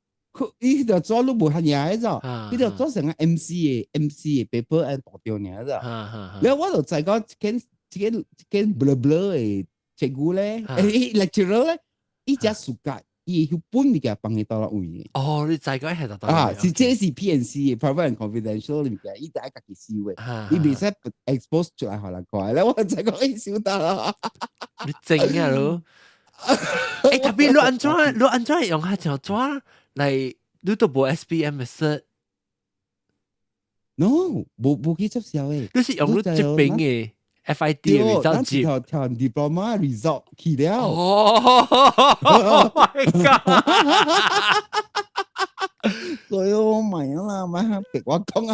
伊就做你無遐爾個咋，伊就做成個 MC 的 MC 的 paper 按大條爾咋。然後我就知講這間這間這間 blur blur 的結果咧，lecturer 咧，伊只暑假伊彼本物件放佇佗位。哦，你知講係佗啊，是這是 P&C 的 private and confidential 物件，伊就愛家己收的，伊袂使 expose 出來予人看。然後我知講伊收得啦。你真啊咯？欸，tapi 你按怎你按怎用下就怎嚟？你都無 SPM 嘅 cert。 No，無去接受的。你是用你這邊嘅 FIT 嘅 result 接？條條 diploma result 去了。哦，Oh my god！所以我唔係啦，咪逼我講啊！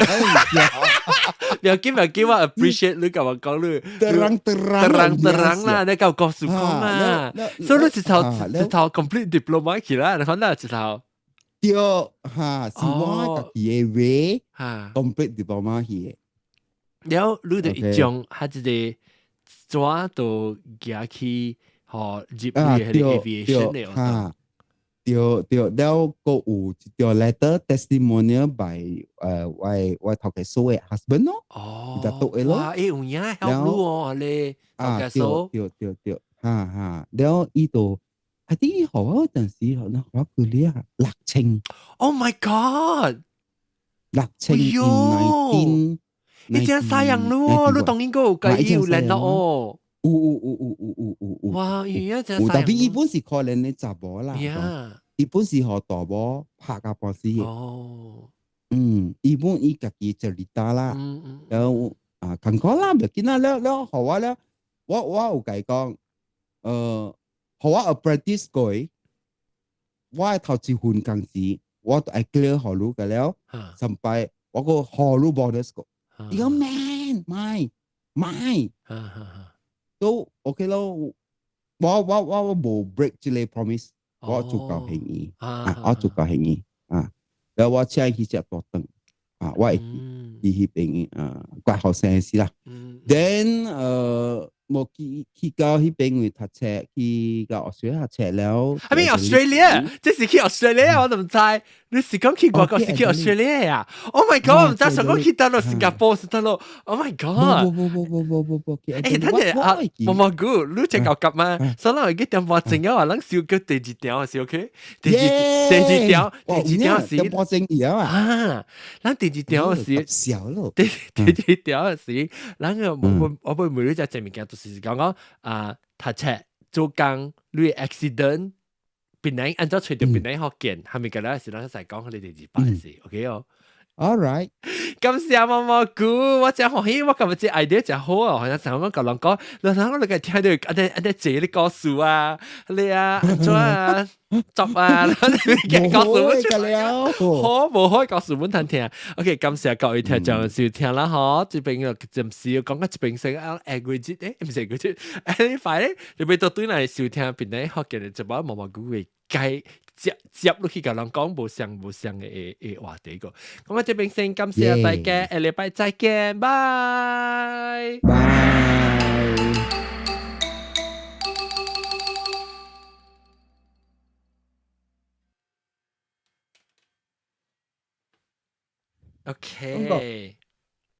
不要緊，不要緊，我 appreciate 你共我講你。 terang terang terang terang 啦，你共告訴講啊。所以你一頭一頭 complete diploma 去啦，你看啦一頭。對，哈，是我家己的話，complete diploma 去的。了，你就一種，他這個紙都寄去，予入去彼个 aviation 的。哈，對對，了閣有一條 letter testimonial by 我頭家嫂的 husband 咯。哦。就讀的咯。哇，欸有影曉你哦，你頭家嫂。對對對，哈哈，了伊就。I think 予我陣時，可能我幾年啊，6000。 Oh my god！ 6000 in nineteen。你真沙樣咯，你當然個有計有聯絡哦。有有有有有有有有。哇，而家真特別伊本是可憐的查某啦，伊本是予大某拍甲半死的。哦。嗯，伊本伊家己就離打啦，然後啊，艱苦啦，袂緊啦，了了，予我了，我有共伊講，予我 apprentice 過，我的頭一份工錢，我都愛 clear 予你個了，上擺我閣予你 bonus 個，伊講免，莫莫，都 OK 咯，我無 break 這個 promise，我做到還伊，啊，我做到還伊，啊，然後我請伊去食大頓，啊，我會去彼邊啊，怪後生的事啦。Then 無去到彼邊位讀冊，去到 Australia 讀冊了。 I mean Australia，這是去 Australia，我都毋知。你是講去外國是去 Australia 啊？Oh my god！我毋知想講去佗落新加坡是佗落。Oh my god！無無無無無無無。欸，等陣啊，毛毛菇，你這夠急嗎？所以咱會記點半鐘啊，咱收叫第二條是 OK？第二條，第二條是點半鐘啊！啊，咱第二條是小咯。第二條是，咱個我會問你隻物件，就是講講啊，讀冊做工，你 accident，檳榔按怎揣著檳榔福建，係咪個咧是咱使講你第二擺是 OK 哦。 All right，感謝毛毛菇，我真歡喜，我感覺這 idea 真好啊！好像成日講人講，然後我嚟聽到按呢按呢坐啲故事啊，你啊按怎啊作啊，你嘅故事出來，好無好故事本聽聽。OK，感謝各位聽眾收聽啦，嗬，這邊個暫時講到這邊先啊，下個節誒，毋是下個節，下禮拜咧，就欲倒轉來收聽檳榔福建的節目毛毛菇會解。接接落去共人講無相無相的話題個，咁我這邊先感謝大家，下禮拜再見，拜拜。 OK。